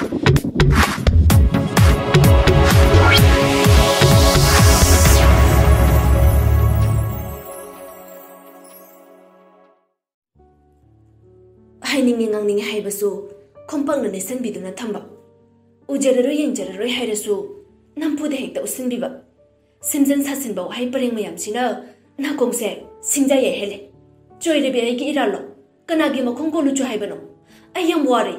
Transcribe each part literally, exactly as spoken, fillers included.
ꯍꯥꯏꯅꯤꯡꯉꯤ ꯉꯥꯡꯅꯤꯡꯉꯤ ꯍꯥꯏꯕꯁꯨ ꯈꯣꯝꯄꯥꯛꯅ ꯅꯦꯠꯁꯟꯕꯤꯗꯨꯅ ꯊꯝꯕ꯫ ꯎꯖꯔꯔꯣꯏ ꯌꯦꯡꯖꯔꯔꯣꯏ ꯍꯥꯏꯔꯁꯨ ꯅꯝꯐꯨꯗ ꯍꯦꯛꯇ ꯎꯠꯁꯤꯟꯕꯤꯕ꯫ ꯁꯦꯝꯖꯤꯟ ꯁꯥꯁꯤꯟꯕ ꯋꯥꯍꯩ ꯄꯔꯦꯡ ꯃꯌꯥꯝꯁꯤꯅ ꯅꯥꯀꯣꯡꯁꯦ ꯁꯤꯡꯖꯥ ꯌꯩꯍꯜꯂꯦ꯫ ꯆꯣꯏꯔꯦꯕꯤ ꯑꯩꯒꯤ ꯏꯔꯥꯜꯂꯣ? ꯀꯅꯥꯒꯤ ꯃꯈꯣꯡ ꯀꯣꯜꯂꯨꯆꯣ ꯍꯥꯏꯕꯅꯣ? ꯑꯩ ꯌꯥꯝ ꯋꯥꯔꯦ꯫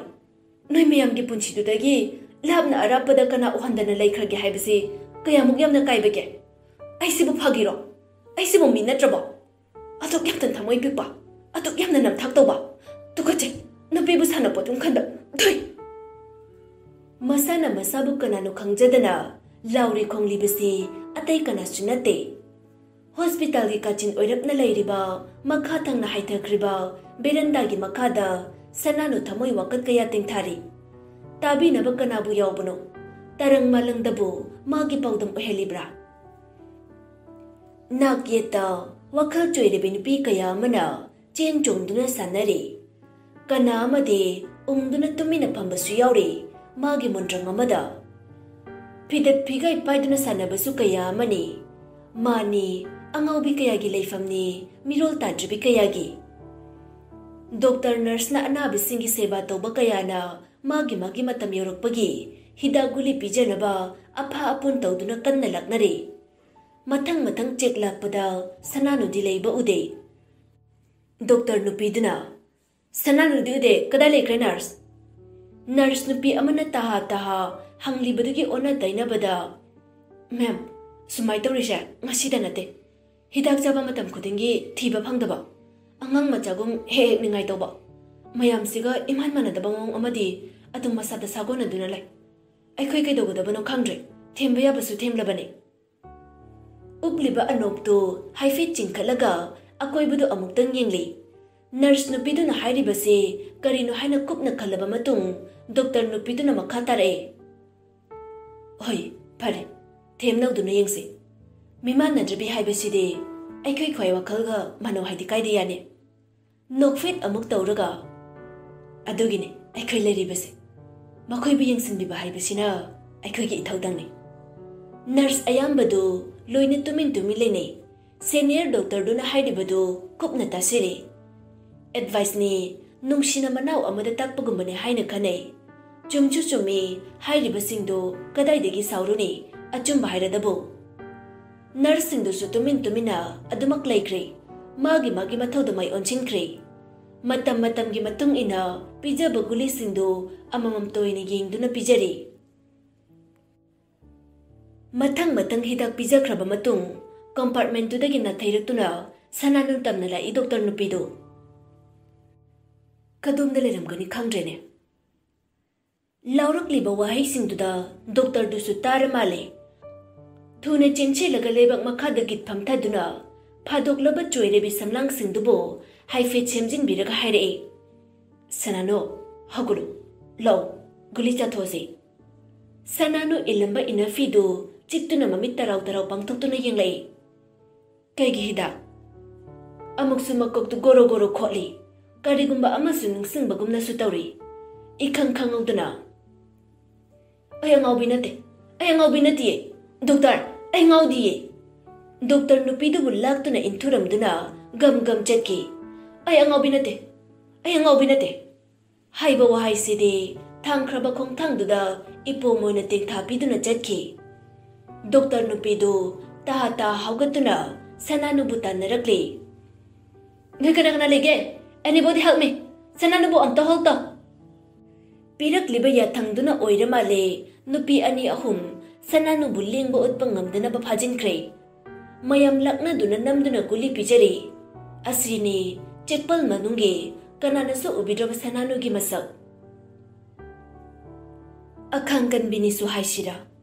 ꯅꯣꯏ ꯃꯌꯥꯝꯒꯤ ꯄꯨꯟꯁꯤꯗꯨꯗꯒꯤ ꯂꯥꯞꯅ ꯑꯔꯥꯞꯄꯗ ꯀꯅꯥ ꯎꯍꯟꯗꯅ ꯂꯩꯈ꯭ꯔꯒꯦ ꯍꯥꯏꯕꯁꯤ ꯀꯌꯥꯃꯨꯛ ꯌꯥꯝꯅ ꯀꯥꯏꯕꯒꯦ? ꯑꯩꯁꯤꯕꯨ ꯐꯥꯒꯤꯔꯣ? ꯑꯩꯁꯤꯕꯨ ꯃꯤ ꯅꯠꯇ꯭ꯔꯕꯣ? ꯑꯗꯨꯛ ꯌꯥꯝꯅ ꯊꯃꯣꯏ ꯄꯤꯛꯄ, ꯑꯗꯨꯛ ꯌꯥꯝꯅ ꯅꯝꯊꯥꯛ ꯇꯧꯕ, ꯇꯨꯀꯠꯆꯩ꯫ ꯅꯨꯄꯤꯕꯨ ꯁꯥꯟꯅꯄꯣꯠ ꯈꯟꯕ, ꯊꯨꯏ꯫ ꯃꯁꯥꯅ ꯃꯁꯥꯕꯨ ꯀꯅꯥꯅꯣ ꯈꯪꯖꯗꯅ ꯂꯥꯎꯔꯤ ꯈꯣꯡꯂꯤꯕꯁꯤ ꯑꯇꯩ ꯀꯅꯥꯁꯨ ꯅꯠꯇꯦ꯫ ꯍꯣꯁꯄꯤꯇꯥꯜꯒꯤ ꯀꯥꯆꯤꯟ ꯑꯣꯏꯔꯞꯅ ꯂꯩꯔꯤꯕ, ꯃꯈꯥ ꯊꯪꯅ ꯍꯥꯏꯊꯈ꯭ꯔꯤꯕ ꯕꯦꯔꯟꯗꯥꯒꯤ ꯃꯈꯥꯗ ꯁꯅꯥꯅꯨ ꯊꯃꯣꯏ ꯋꯥꯀꯠ ꯀꯌꯥ ꯇꯦꯡꯊꯥꯔꯤ꯫ ꯇꯥꯕꯤꯅꯕ ꯀꯅꯥꯕꯨ ꯌꯥꯎꯕꯅꯣ? ꯇꯔꯪ ꯃꯥꯂꯪꯗꯕꯨ ꯃꯥꯒꯤ ꯄꯥꯎꯗꯝ ꯑꯣꯏꯍꯜꯂꯤꯕ꯭ꯔꯥ? ꯅꯥꯛ ꯌꯦꯠꯇ ꯋꯥꯈꯜ ꯆꯣꯏꯔꯕꯤ ꯅꯨꯄꯤ ꯀꯌꯥ ꯑꯃꯅ ꯆꯦꯟ ꯆꯣꯡꯗꯨꯅ ꯁꯥꯟꯅꯔꯤ꯫ ꯀꯅꯥ ꯑꯃꯗꯤ ꯎꯪꯗꯨꯅ ꯇꯨꯃꯤꯟꯅ ꯐꯝꯕꯁꯨ ꯌꯥꯎꯔꯤ, ꯃꯥꯒꯤ ꯃꯣꯟꯗ꯭ꯔꯪ ꯑꯃꯗ꯫ ꯐꯤꯗꯠ ꯐꯤꯒꯥꯏ ꯄꯥꯏꯗꯨꯅ ꯁꯥꯟꯅꯕꯁꯨ ꯀꯌꯥ ꯑꯃꯅꯤ꯫ ꯃꯥꯅꯤ, ꯑꯉꯥꯎꯕꯤ ꯀꯌꯥꯒꯤ ꯂꯩꯐꯝꯅꯤ, ꯃꯤꯔꯣꯜ ꯇꯥꯗ꯭ꯔꯤꯕꯤ ꯀꯌꯥꯒꯤ꯫ ꯗꯣꯛꯇꯔ ꯅꯔꯁꯅ ꯑꯅꯥꯕꯁꯤꯡꯒꯤ ꯁꯦꯕꯥ ꯇꯧꯕ ꯀꯌꯥꯅ ꯃꯥꯒꯤ ꯃꯥꯒꯤ ꯃꯇꯝ ꯌꯧꯔꯛꯄꯒꯤ ꯍꯤꯗꯥꯛ ꯒꯨꯂꯤ ꯄꯤꯖꯅꯕ ꯑꯐ ꯑꯄꯨꯟ ꯇꯧꯗꯨꯅ ꯀꯟꯅ ꯂꯥꯛꯅꯔꯤ꯫ ꯃꯊꯪ ꯃꯊꯪ ꯆꯦꯛ ꯂꯥꯛꯄꯗ ꯁꯅꯥꯅꯨꯗꯤ ꯂꯩꯕ ꯎꯗꯦ꯫ ꯗꯣꯛꯇꯔ ꯅꯨꯄꯤꯗꯨꯅ, "ꯁꯅꯥꯅꯨꯗꯤ ꯎꯗꯦ, ꯀꯗꯥꯏ ꯂꯩꯈ꯭ꯔꯦ ꯅꯔꯁ?" ꯅꯔꯁ ꯅꯨꯄꯤ ꯑꯃꯅ ꯇꯍꯥ ꯇꯍꯥ ꯍꯪꯂꯤꯕꯗꯨꯒꯤ ꯑꯣꯟꯅ ꯇꯩꯅꯕꯗ, "ꯃꯦꯝ, ꯁꯨꯃꯥꯏꯅ ꯇꯧꯔꯤꯁꯦ ꯉꯁꯤꯗ ꯅꯠꯇꯦ꯫ ꯍꯤꯗꯥꯛ ꯆꯥꯕ ꯃꯇꯝ ꯈꯨꯗꯤꯡꯒꯤ ꯊꯤꯕ ꯐꯪꯗꯕ, ꯑꯉꯥꯡ ꯃꯆꯥꯒꯨꯝ ꯍꯦꯛ ꯍꯦꯛ ꯅꯤꯡꯉꯥꯏ ꯇꯧꯕ, ꯃꯌꯥꯝꯁꯤꯒ ꯏꯃꯥꯟ ꯃꯥꯟꯅꯗꯕ ꯃꯑꯣꯡ ꯑꯃꯗꯤ ꯑꯗꯨꯝ ꯃꯁꯥꯗ ꯁꯥꯒꯣꯟꯅꯗꯨꯅ ꯂꯩ꯫ ꯑꯩꯈꯣꯏ ꯀꯩꯗꯧꯒꯗꯕꯅꯣ ꯈꯪꯗ꯭ꯔꯦ꯫ ꯊꯦꯝꯕ ꯌꯥꯕꯁꯨ ꯊꯦꯝꯂꯕꯅꯤ꯫" ꯎꯞꯂꯤꯕ ꯑꯅꯣꯞꯇꯨ ꯍꯥꯏꯐꯦꯠ ꯆꯤꯡꯈꯠꯂꯒ ꯑꯀꯣꯏꯕꯗꯨ ꯑꯃꯨꯛꯇꯪ ꯌꯦꯡꯂꯤ꯫ ꯅꯔꯁ ꯅꯨꯄꯤꯗꯨꯅ ꯍꯥꯏꯔꯤꯕꯁꯤ ꯀꯔꯤꯅꯣ ꯍꯥꯏꯅ ꯀꯨꯞꯅ ꯈꯜꯂꯕ ꯃꯇꯨꯡ, ꯗꯣꯛꯇꯔ ꯅꯨꯄꯤꯗꯨꯅ ꯃꯈꯥ ꯇꯥꯔꯛꯑꯦ, "ꯍꯣꯏ, ꯐꯔꯦ, ꯊꯦꯝꯅꯧꯗꯨꯅ ꯌꯦꯡꯁꯤ꯫ ꯃꯤꯃꯥꯟꯅꯗ꯭ꯔꯕꯤ ꯍꯥꯏꯕꯁꯤꯗꯤ ꯑꯩꯈꯣꯏ ꯈ꯭ꯋꯥꯏ ꯋꯥꯈꯜꯒ ꯃꯥꯟꯅꯧ ꯍꯥꯏꯗꯤ ꯀꯥꯏꯗ ꯌꯥꯅꯤ?" ꯅꯣꯛꯐꯦꯠ ꯑꯃꯨꯛ ꯇꯧꯔꯒ, "ꯑꯗꯨꯒꯤꯅꯤ ꯑꯩꯈꯣꯏ ꯂꯩꯔꯤꯕꯁꯦ꯫ ꯃꯈꯣꯏꯕꯨ ꯌꯦꯡꯁꯤꯟꯕꯤꯕ ꯍꯥꯏꯕꯁꯤꯅ ꯑꯩꯈꯣꯏꯒꯤ ꯏꯊꯧꯗꯥꯡꯅꯤ꯫ ꯅꯔꯁ ꯑꯌꯥꯝꯕꯗꯨ ꯂꯣꯏꯅ ꯇꯨꯃꯤꯟ ꯇꯨꯃꯤꯟ ꯂꯩꯅꯩ꯫ ꯁꯦꯅꯤꯌꯔ ꯗꯣꯛꯇꯔꯗꯨꯅ ꯍꯥꯏꯔꯤꯕꯗꯨ ꯀꯨꯞꯅ ꯇꯥꯁꯤꯜꯂꯤ꯫ ꯑꯦꯗꯚꯥꯏꯁꯅꯤ, ꯅꯨꯡꯁꯤꯅ ꯃꯅꯥꯎ ꯑꯃꯗ ꯇꯥꯛꯄꯒꯨꯝꯕꯅꯤ ꯍꯥꯏꯅ ꯈꯟꯅꯩ꯫ ꯆꯨꯝꯁꯨ ꯆꯨꯝꯃꯤ, ꯍꯥꯏꯔꯤꯕꯁꯤꯡꯗꯨ ꯀꯗꯥꯏꯗꯒꯤ ꯁꯥꯎꯔꯨꯅꯤ? ꯑꯆꯨꯝꯕ ꯍꯥꯏꯔꯗꯕꯨ꯫ ꯅꯔꯁꯁꯤꯡꯗꯨꯁꯨ ꯇꯨꯃꯤꯟ ꯇꯨꯃꯤꯟꯅ ꯑꯗꯨꯃꯛ ꯂꯩꯈ꯭ꯔꯦ꯫ ꯃꯥꯒꯤ ꯃꯥꯒꯤ ꯃꯊꯧꯗ ꯃꯥꯏ ꯑꯣꯟꯁꯤꯟꯈ꯭ꯔꯦ꯫ ꯃꯇꯝ ꯃꯇꯝꯒꯤ ꯃꯇꯨꯡ ꯏꯟꯅ ꯄꯤꯖꯕ ꯒꯨꯂꯤꯁꯤꯡꯗꯨ ꯑꯃꯃꯝꯇ ꯑꯣꯏꯅ ꯌꯦꯡꯗꯨꯅ ꯄꯤꯖꯔꯤ꯫ ꯃꯊꯪ ꯃꯊꯪ ꯍꯤꯗꯥꯛ ꯄꯤꯖꯈ꯭ꯔꯕ ꯃꯇꯨꯡ, ꯀꯝꯄꯥꯔꯠꯃꯦꯟꯇꯨꯗꯒꯤ ꯅꯥꯊꯩꯔꯛꯇꯨꯅ ꯁꯅꯥꯅꯨ ꯇꯝꯅ ꯂꯥꯛꯏ ꯗꯣꯛꯇꯔ ꯅꯨꯄꯤꯗꯨ꯫ ꯀꯗꯣꯝꯗ ꯂꯩꯔꯝꯒꯅꯤ ꯈꯪꯗ꯭ꯔꯦꯅꯦ꯫ ꯂꯥꯎꯔꯛꯂꯤꯕ ꯋꯥꯍꯩꯁꯤꯡꯗꯨꯗ ꯗꯣꯛꯇꯔꯗꯨꯁꯨ ꯇꯥꯔ ꯃꯥꯜꯂꯦ꯫ ꯊꯨꯅ ꯆꯦꯟꯁꯤꯜꯂꯒ ꯂꯩꯕꯥꯛ ꯃꯈꯥꯗ ꯒꯤꯠ ꯐꯝꯊꯗꯨꯅ ꯐꯥꯗꯣꯛꯂꯕ ꯆꯣꯏꯔꯕꯤ ꯁꯝꯂꯥꯡꯁꯤꯡꯗꯨꯕꯨ ꯍꯥꯏꯐꯦꯠ ꯁꯦꯝꯖꯤꯟꯕꯤꯔꯒ ꯍꯥꯏꯔꯛꯏ, "ꯁꯅꯥꯅꯣ, ꯍꯧꯒꯠꯂꯨ, ꯂꯥꯛꯎ, ꯒꯨꯂꯤ ꯆꯥꯊꯣꯛꯑꯁꯤ꯫" ꯁꯅꯥꯅꯨ ꯏꯜꯂꯝꯕ ꯏꯅꯐꯤꯗꯨ ꯆꯤꯛꯇꯨꯅ ꯃꯃꯤꯠ ꯇꯔꯥꯎ ꯇꯔꯥꯎ ꯄꯥꯡꯊꯣꯛꯇꯨꯅ ꯌꯦꯡꯂꯛꯏ꯫ "ꯀꯩꯒꯤ ꯍꯤꯗꯥꯛ?" ꯑꯃꯨꯛꯁꯨ ꯃꯀꯣꯛꯇꯨ ꯒꯣꯔꯣ ꯒꯣꯔꯣ ꯈꯣꯠꯂꯤ꯫ ꯀꯔꯤꯒꯨꯝꯕ ꯑꯃꯁꯨ ꯅꯤꯡꯁꯤꯡꯕꯒꯨꯝꯅꯁꯨ ꯇꯧꯔꯤ꯫ ꯏꯈꯪ ꯈꯪꯍꯧꯗꯅ, "ꯑꯩ ꯑꯉꯥꯎꯕꯤ ꯅꯠꯇꯦ, ꯑꯩ ꯑꯉꯥꯎꯕꯤ ꯅꯠꯇꯤꯌꯦ꯫ ꯗꯣꯛꯇꯔ, ꯑꯩ ꯉꯥꯎꯗꯤꯌꯦ꯫" ꯗꯣꯛꯇꯔ ꯅꯨꯄꯤꯗꯨꯕꯨ ꯂꯥꯛꯇꯨꯅ ꯏꯟꯊꯨꯔꯝꯗꯨꯅ ꯒꯝ ꯒꯝ ꯆꯠꯈꯤ꯫ "ꯑꯩ ꯑꯉꯥꯎꯕꯤ ꯅꯠꯇꯦ, ꯑꯩ ꯑꯉꯥꯎꯕꯤ ꯅꯠꯇꯦ" ꯍꯥꯏꯕ ꯋꯥꯍꯩꯁꯤꯗꯤ ꯊꯥꯡꯈ꯭ꯔꯕ ꯈꯣꯡꯊꯥꯡꯗꯨꯗ ꯏꯄꯣꯝ ꯑꯣꯏꯅ ꯇꯦꯡꯊꯥ ꯄꯤꯗꯨꯅ ꯆꯠꯈꯤ꯫ ꯗꯣꯛꯇꯔ ꯅꯨꯄꯤꯗꯨ ꯇꯥ ꯇꯥ ꯍꯧꯒꯠꯇꯨꯅ ꯁꯅꯥꯅꯨꯕꯨ ꯇꯥꯟꯅꯔꯛꯂꯤ꯫ "ꯅꯣꯏ ꯀꯅꯥ ꯀꯅꯥ ꯂꯩꯒꯦ? Anybody help me? ꯁꯅꯥꯅꯨꯕꯨ ꯑꯝꯇ ꯍꯣꯜ ꯇꯧ!" ꯄꯤꯔꯛꯂꯤꯕ ꯌꯥꯊꯪꯗꯨꯅ ꯑꯣꯏꯔ ꯃꯥꯜꯂꯦ, ꯅꯨꯄꯤ ꯑꯅꯤ ꯑꯍꯨꯝ ꯁꯅꯥꯅꯨꯕꯨ ꯂꯦꯡꯕ ꯎꯠꯄ ꯉꯝꯗꯅꯕ ꯐꯥꯖꯤꯟꯈ꯭ꯔꯦ꯫ ꯃꯌꯥꯝ ꯂꯛꯅꯗꯨꯅ ꯅꯝꯗꯨꯅ ꯒꯨꯂꯤ ꯄꯤꯖꯔꯤ꯫ ꯑꯁꯤꯅꯤ ꯆꯦꯛꯄꯜ ꯃꯅꯨꯡꯒꯤ ꯀꯅꯥꯅꯁꯨ ꯎꯕꯤꯗ꯭ꯔꯕ ꯁꯅꯥꯅꯨꯒꯤ ꯃꯁꯛ꯫ ꯑꯈꯥꯡ ꯀꯟꯕꯤꯅꯤꯁꯨ ꯍꯥꯏꯁꯤꯔꯥ,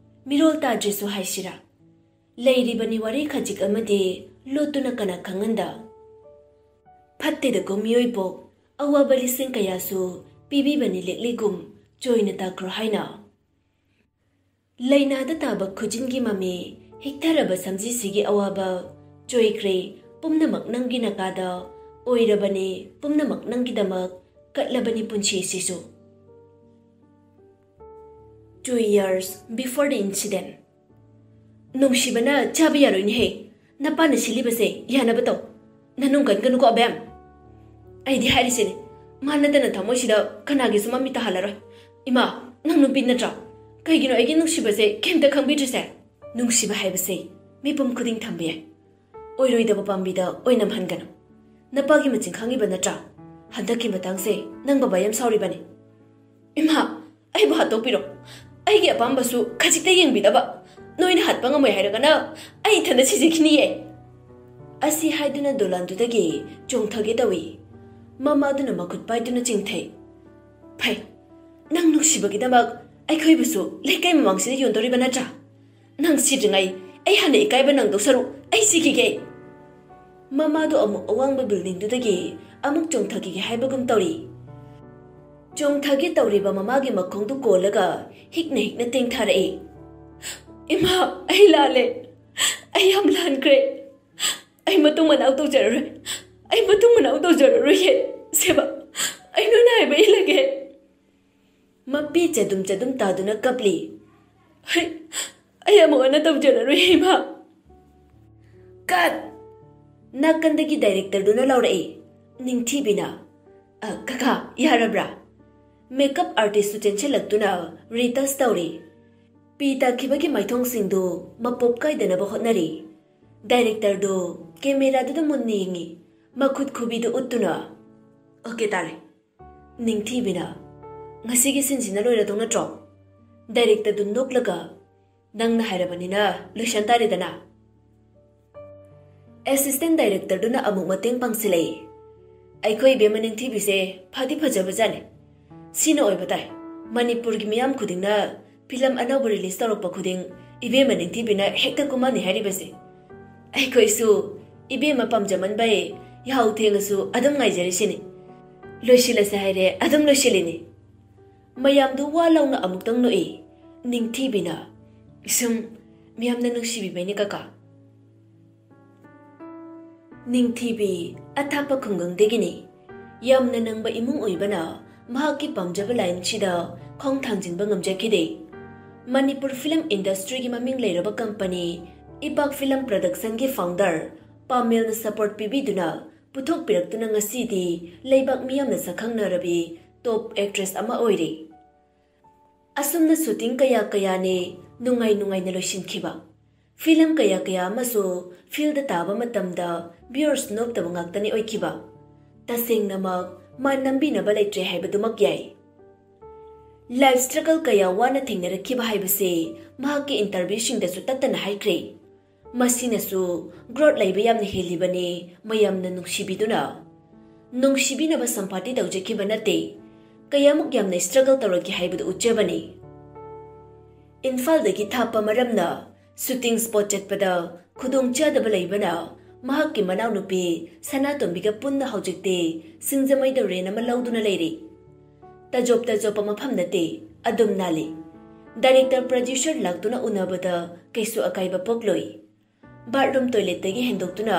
ꯃꯤꯔꯣꯜ ꯇꯥꯗ꯭ꯔꯤꯁꯨ ꯍꯥꯏꯁꯤꯔꯥ, ꯂꯩꯔꯤꯕꯅꯤ ꯋꯥꯔꯤ ꯈꯖꯤꯛ ꯑꯃꯗꯤ ꯂꯣꯠꯇꯨꯅ ꯀꯅꯥ ꯈꯪꯍꯟꯗ꯫ ꯐꯠꯇꯦꯗꯀꯣ ꯃꯤꯑꯣꯏꯄꯣꯛ, ꯑꯋꯥꯕ ꯂꯤꯁꯤꯡ ꯀꯌꯥꯁꯨ ꯄꯤꯕꯤꯕꯅꯤ ꯂꯤꯛꯂꯤꯒꯨꯝ ꯆꯣꯏꯅ ꯇꯥꯈ꯭ꯔꯣ ꯍꯥꯏꯅ꯫ ꯂꯩꯅꯥꯗ ꯇꯥꯕ ꯈꯨꯖꯤꯟꯒꯤ ꯃꯃꯤ ꯍꯤꯛꯊꯔꯕ ꯁꯝꯖꯤꯁꯤꯒꯤ ꯑꯋꯥꯕ ꯆꯣꯏꯈ꯭ꯔꯦ ꯄꯨꯝꯅꯃꯛ ꯅꯪꯒꯤ ꯅꯀꯥꯗ ꯑꯣꯏꯔꯕꯅꯤ ꯄꯨꯝꯅꯃꯛ ꯅꯪꯒꯤꯗꯃꯛ ꯀꯠꯂꯕꯅꯤ ꯄꯨꯟꯁꯤꯁꯤꯁꯨ꯫ Two years before the incident. ꯅꯨꯡꯁꯤꯕꯅ ꯆꯥꯕ ꯌꯥꯔꯣꯏꯅꯦꯍꯦ꯫ ꯅꯄꯥꯅ ꯁꯤꯜꯂꯤꯕꯁꯦ ꯌꯥꯅꯕ ꯇꯧ꯫ ꯅꯅꯨꯡ ꯀꯟꯒꯅꯨꯀꯣ, ꯑꯕꯦꯝ꯫ ꯑꯩꯗꯤ ꯍꯥꯏꯔꯤꯁꯤꯅꯤ, ꯃꯥ ꯅꯠꯇꯅ ꯊꯃꯣꯏꯁꯤꯗ ꯀꯅꯥꯒꯤꯁꯨ ꯃꯃꯤꯠ ꯇꯥꯍꯜꯂꯔꯣꯏ꯫ ꯏꯃꯥ, ꯅꯪ ꯅꯨꯄꯤ ꯅꯠꯇ꯭ꯔꯥ? ꯀꯩꯒꯤꯅꯣ ꯑꯩꯒꯤ ꯅꯨꯡꯁꯤꯕꯁꯦ ꯀꯩꯝꯇ ꯈꯪꯕꯤꯗ꯭ꯔꯤꯁꯦ? ꯅꯨꯡꯁꯤꯕ ꯍꯥꯏꯕꯁꯦ ꯃꯤꯄꯨꯝ ꯈꯨꯗꯤꯡ ꯊꯝꯕ ꯌꯥꯏ꯫ ꯑꯣꯏꯔꯣꯏꯗꯕ ꯄꯥꯝꯕꯤꯗ ꯑꯣꯏꯅꯝꯍꯟꯒꯅꯨ꯫ ꯅꯄꯥꯒꯤ ꯃꯆꯤꯟ ꯈꯪꯉꯤꯕ ꯅꯠꯇ꯭ꯔꯥ? ꯍꯟꯗꯛꯀꯤ ꯃꯇꯥꯡꯁꯦ ꯅꯪ ꯕꯕꯥ ꯌꯥꯝ ꯁꯥꯎꯔꯤꯕꯅꯤ꯫ ꯏꯃꯥ, ꯑꯩꯕꯨ ꯍꯥꯠꯇꯣꯛꯄꯤꯔꯣ꯫ ꯑꯩꯒꯤ ꯑꯄꯥꯝꯕꯁꯨ ꯈꯖꯤꯛꯇ ꯌꯦꯡꯕꯤꯗꯕ꯫ ꯅꯣꯏꯅ ꯍꯥꯠꯄ ꯉꯝꯃꯣꯏ ꯍꯥꯏꯔꯒꯅ ꯑꯩ ꯏꯊꯟꯗ ꯁꯤꯖꯈꯤꯅꯤꯌꯦ꯫ ꯑꯁꯤ ꯍꯥꯏꯗꯨꯅ ꯗꯣꯂꯥꯟꯗꯨꯗꯒꯤ ꯆꯣꯡꯊꯒꯦ ꯇꯧꯏ꯫ ꯃꯃꯥꯗꯨꯅ ꯃꯈꯨꯠ ꯄꯥꯏꯗꯨꯅ ꯆꯤꯡꯊꯩ꯫ ꯐꯩ, ꯅꯪ ꯅꯨꯡꯁꯤꯕꯒꯤꯗꯃꯛ ꯑꯩꯈꯣꯏꯕꯨꯁꯨ ꯂꯩꯀꯥꯏ ꯃꯃꯥꯡꯁꯤꯗ ꯌꯣꯟꯗꯧꯔꯤꯕ ꯅꯠꯇ꯭ꯔꯥ? ꯅꯪ ꯁꯤꯗ꯭ꯔꯤꯉꯩ ꯑꯩ ꯍꯥꯟꯅ ꯏꯀꯥꯏꯕ ꯅꯪꯗꯧ ꯁꯔꯨꯛ ꯑꯩ ꯁꯤꯈꯤꯒꯦ꯫ ꯃꯃꯥꯗꯨ ꯑꯃꯨꯛ ꯑꯋꯥꯡꯕ ꯕꯤꯜꯗꯤꯡꯗꯨꯗꯒꯤ ꯑꯃꯨꯛ ꯆꯣꯡꯊꯈꯤꯒꯦ ꯍꯥꯏꯕꯒꯨꯝ ꯇꯧꯔꯤ꯫ ꯆꯣꯡꯊꯒꯦ ꯇꯧꯔꯤꯕ ꯃꯃꯥꯒꯤ ꯃꯈꯣꯡꯗꯨ ꯀꯣꯜꯂꯒ ꯍꯤꯛꯅ ꯍꯤꯛꯅ ꯇꯦꯡꯊꯔꯛꯏ꯫ ꯏꯃꯥ, ꯑꯩ ꯂꯥꯜꯂꯦ꯫ ꯑꯩ ꯌꯥꯝ ꯂꯥꯟꯈ꯭ꯔꯦ꯫ ꯑꯩ ꯃꯇꯨꯡ ꯃꯅꯥꯎ ꯇꯧꯖꯔꯔꯣꯏ꯫ ꯑꯩ ꯃꯇꯨꯡ ꯃꯅꯥꯎ ꯇꯧꯖꯔꯔꯣꯏꯌꯦ꯫ ꯁꯦꯕꯥ, ꯑꯩ ꯅꯣꯏꯅ ꯍꯥꯏꯕ ꯏꯜꯂꯒꯦ꯫ ꯃꯄꯤ ꯆꯗꯨꯝ ꯆꯗꯨꯝ ꯇꯥꯗꯨꯅ ꯀꯞꯂꯤ꯫ ꯑꯩ, ꯑꯩ ꯑꯃꯨꯛ ꯍꯟꯅ ꯇꯧꯖꯔꯔꯣꯏ, ꯏꯃꯥ꯫ ꯀꯠ! ꯅꯥꯀꯟꯗꯒꯤ ꯗꯥꯏꯔꯦꯛꯇꯔꯗꯨꯅ ꯂꯥꯎꯔꯛꯏ꯫ ꯅꯤꯡꯊꯤꯕꯤꯅ, "ꯑ, ꯀꯀꯥ, ꯌꯥꯔꯕ꯭ꯔꯥ?" ꯃꯦꯀꯞ ꯑꯥꯔꯇꯤꯁꯇꯨ ꯆꯦꯟꯁꯤꯜꯂꯛꯇꯨꯅ ꯔꯤꯇꯁ ꯇꯧꯔꯤ꯫ ꯄꯤ ꯇꯥꯈꯤꯕꯒꯤ ꯃꯥꯏꯊꯣꯡꯁꯤꯡꯗꯨ ꯃꯄꯣꯞ ꯀꯥꯏꯗꯅꯕ ꯍꯣꯠꯅꯔꯤ꯫ ꯗꯥꯏꯔꯦꯛꯇꯔꯗꯨ ꯀꯦꯃꯦꯔꯥꯗꯨꯗ ꯃꯨꯟꯅ ꯌꯦꯡꯉꯤ, ꯃꯈꯨꯠ ꯈꯨꯕꯤꯗꯨ ꯎꯠꯇꯨꯅ, "ꯑꯣꯀꯦ, ꯇꯥꯔꯦ꯫" ꯅꯤꯡꯊꯤꯕꯤꯅ, "ꯉꯁꯤꯒꯤ ꯁꯤꯟꯁꯤꯅ ꯂꯣꯏꯔꯗꯧ ꯅꯠꯇ꯭ꯔꯣ?" ꯗꯥꯏꯔꯦꯛꯇꯔꯗꯨ ꯅꯣꯛꯂꯒ, "ꯅꯪꯅ ꯍꯥꯏꯔꯕꯅꯤꯅ ꯂꯣꯏꯁꯟ ꯇꯥꯔꯦꯗꯅ꯫" ꯑꯦꯁꯤꯁꯇꯦꯟ ꯗꯥꯏꯔꯦꯛꯇꯔꯗꯨꯅ ꯑꯃꯨꯛ ꯃꯇꯦꯡ ꯄꯥꯡꯁꯤꯜꯂꯛꯏ꯫ "ꯑꯩꯈꯣꯏ ꯏꯕꯦꯝꯃ ꯅꯤꯡꯊꯤꯕꯤꯁꯦ ꯐꯗꯤ ꯐꯖꯕꯖꯥꯠꯅꯤ꯫ ꯁꯤꯅ ꯑꯣꯏꯕ ꯇꯥꯏ꯫ ꯃꯅꯤꯄꯨꯔꯒꯤ ꯃꯤꯌꯥꯝ ꯈꯨꯗꯤꯡꯅ ꯐꯤꯂꯝ ꯑꯅꯧꯕ ꯔꯤꯂꯤꯁ ꯇꯧꯔꯛꯄ ꯈꯨꯗꯤꯡ ꯏꯕꯦꯝꯃ ꯅꯤꯡꯊꯤꯕꯤꯅ ꯍꯦꯛꯇ ꯀꯨꯝꯍꯟꯅꯤ ꯍꯥꯏꯔꯤꯕꯁꯦ꯫ ꯑꯩꯈꯣꯏꯁꯨ ꯏꯕꯦꯝꯃ ꯄꯥꯝꯖꯃꯟꯕꯩ ꯌꯥꯍꯧ ꯊꯦꯡꯉꯁꯨ ꯑꯗꯨꯝ ꯉꯥꯏꯖꯔꯤꯁꯤꯅꯤ꯫ ꯂꯣꯏꯁꯤꯜꯂꯁꯦ ꯍꯥꯏꯔꯦ, ꯑꯗꯨꯝ ꯂꯣꯏꯁꯤꯜꯂꯤꯅꯤ꯫" ꯃꯌꯥꯝꯗꯨ ꯋꯥ ꯂꯥꯎꯅ ꯑꯃꯨꯛꯇꯪ ꯅꯣꯛꯏ꯫ ꯅꯤꯡꯊꯤꯕꯤꯅ, "ꯁꯨꯝ ꯃꯤꯌꯥꯝꯅ ꯅꯨꯡꯁꯤꯕꯤꯕꯩꯅꯤ, ꯀꯀꯥ꯫" ꯅꯤꯡꯊꯤꯕꯤ ꯑꯊꯥꯞꯄ ꯈꯨꯡꯒꯪꯗꯒꯤꯅꯤ꯫ ꯌꯥꯝꯅ ꯅꯪꯕ ꯏꯃꯨꯡ ꯑꯣꯏꯕꯅ ꯃꯍꯥꯛꯀꯤ ꯄꯥꯝꯖꯕ ꯂꯥꯏꯟꯁꯤꯗ ꯈꯣꯡ ꯊꯥꯡꯖꯤꯟꯕ ꯉꯝꯖꯈꯤꯗꯦ꯫ ꯃꯅꯤꯄꯨꯔ ꯐꯤꯂꯝ ꯏꯟꯗꯁꯇ꯭ꯔꯤꯒꯤ ꯃꯃꯤꯡ ꯂꯩꯔꯕ ꯀꯝꯄꯅꯤ ꯏꯄꯥꯛ ꯐꯤꯂꯝ ꯄ꯭ꯔꯗꯛꯁꯟꯒꯤ ꯐꯥꯎꯟꯗꯔ ꯄꯥꯃꯦꯜꯅ ꯁꯄꯣꯔꯠ ꯄꯤꯕꯤꯗꯨꯅ ꯄꯨꯊꯣꯛꯄꯤꯔꯛꯇꯨꯅ ꯉꯁꯤꯗꯤ ꯂꯩꯕꯥꯛ ꯃꯤꯌꯥꯝꯅ ꯁꯛꯈꯪꯅꯔꯕꯤ ꯇꯣꯞ ꯑꯦꯛꯇ꯭ꯔꯦꯁ ꯑꯃ ꯑꯣꯏꯔꯦ꯫ ꯑꯁꯨꯝꯅ ꯁꯨꯇꯤꯡ ꯀꯌꯥ ꯀꯌꯥꯅꯤ ꯅꯨꯡꯉꯥꯏ ꯅꯨꯡꯉꯥꯏꯅ ꯂꯣꯏꯁꯤꯟꯈꯤꯕ꯫ ꯐꯤꯂꯝ ꯀꯌꯥ ꯀꯌꯥ ꯑꯃꯁꯨ ꯐꯤꯜꯗ ꯇꯥꯕ ꯃꯇꯝꯗ ꯚ꯭ꯌꯨꯔꯁ ꯅꯣꯞꯇꯕ ꯉꯥꯛꯇꯅꯤ ꯑꯣꯏꯈꯤꯕ꯫ ꯇꯁꯦꯡꯅꯃꯛ ꯃꯥ ꯅꯝꯕꯤꯅꯕ ꯂꯩꯇ꯭ꯔꯦ ꯍꯥꯏꯕꯗꯨꯃꯛ ꯌꯥꯏ꯫ ꯂꯥꯏꯐ ꯁ꯭ꯇ꯭ꯔꯒꯜ ꯀꯌꯥ ꯋꯥꯅ ꯊꯦꯡꯅꯔꯛꯈꯤꯕ ꯍꯥꯏꯕꯁꯤ ꯃꯍꯥꯛꯀꯤ ꯏꯟꯇꯔꯚ꯭ꯌꯨꯁꯤꯡꯗꯁꯨ ꯇꯠꯇꯅ ꯍꯥꯏꯈ꯭ꯔꯦ꯫ ꯃꯁꯤꯅꯁꯨ ꯒ꯭ꯔꯣꯠ ꯂꯩꯕ ꯌꯥꯝꯅ ꯍꯦꯜꯂꯤꯕꯅꯤ, ꯃꯌꯥꯝꯅ ꯅꯨꯡꯁꯤꯕꯤꯗꯨꯅ꯫ ꯅꯨꯡꯁꯤꯕꯤꯅꯕ ꯁꯝꯄꯥꯇꯤ ꯇꯧꯖꯈꯤꯕ ꯅꯠꯇꯦ, ꯀꯌꯥꯃꯨꯛ ꯌꯥꯝꯅ ꯁ꯭ꯇ꯭ꯔꯒꯜ ꯇꯧꯔꯛꯈꯤ ꯍꯥꯏꯕꯗꯨ ꯎꯠꯆꯕꯅꯤ꯫ ꯏꯝꯐꯥꯜꯗꯒꯤ ꯊꯥꯞꯄ ꯃꯔꯝꯅ ꯁꯨꯇꯤꯡ ꯁ꯭ꯄꯣꯠ ꯆꯠꯄꯗ ꯈꯨꯗꯣꯡꯆꯥꯗꯕ ꯂꯩꯕꯅ ꯃꯍꯥꯛꯀꯤ ꯃꯅꯥꯎꯅꯨꯄꯤ ꯁꯅꯥꯇꯣꯝꯕꯤꯒ ꯄꯨꯟꯅ ꯍꯧꯖꯤꯛꯇꯤ ꯁꯤꯡꯖꯃꯩꯗ ꯔꯦꯟ ꯑꯃ ꯂꯧꯗꯨꯅ ꯂꯩꯔꯤ꯫ ꯇꯖꯣꯞ ꯇꯖꯣꯞꯄ ꯃꯐꯝ ꯅꯠꯇꯦ, ꯑꯗꯨꯝ ꯅꯥꯜꯂꯤ꯫ ꯗꯥꯏꯔꯦꯛꯇꯔ ꯄ꯭ꯔꯗ꯭ꯌꯨꯁꯔ ꯂꯥꯛꯇꯨꯅ ꯎꯅꯕꯗ ꯀꯩꯁꯨ ꯑꯀꯥꯏꯕ ꯄꯣꯛꯂꯣꯏ꯫ ꯕꯥꯠꯔꯨꯝ ꯇꯣꯏꯂꯦꯠꯇꯒꯤ ꯍꯦꯟꯗꯣꯛꯇꯨꯅ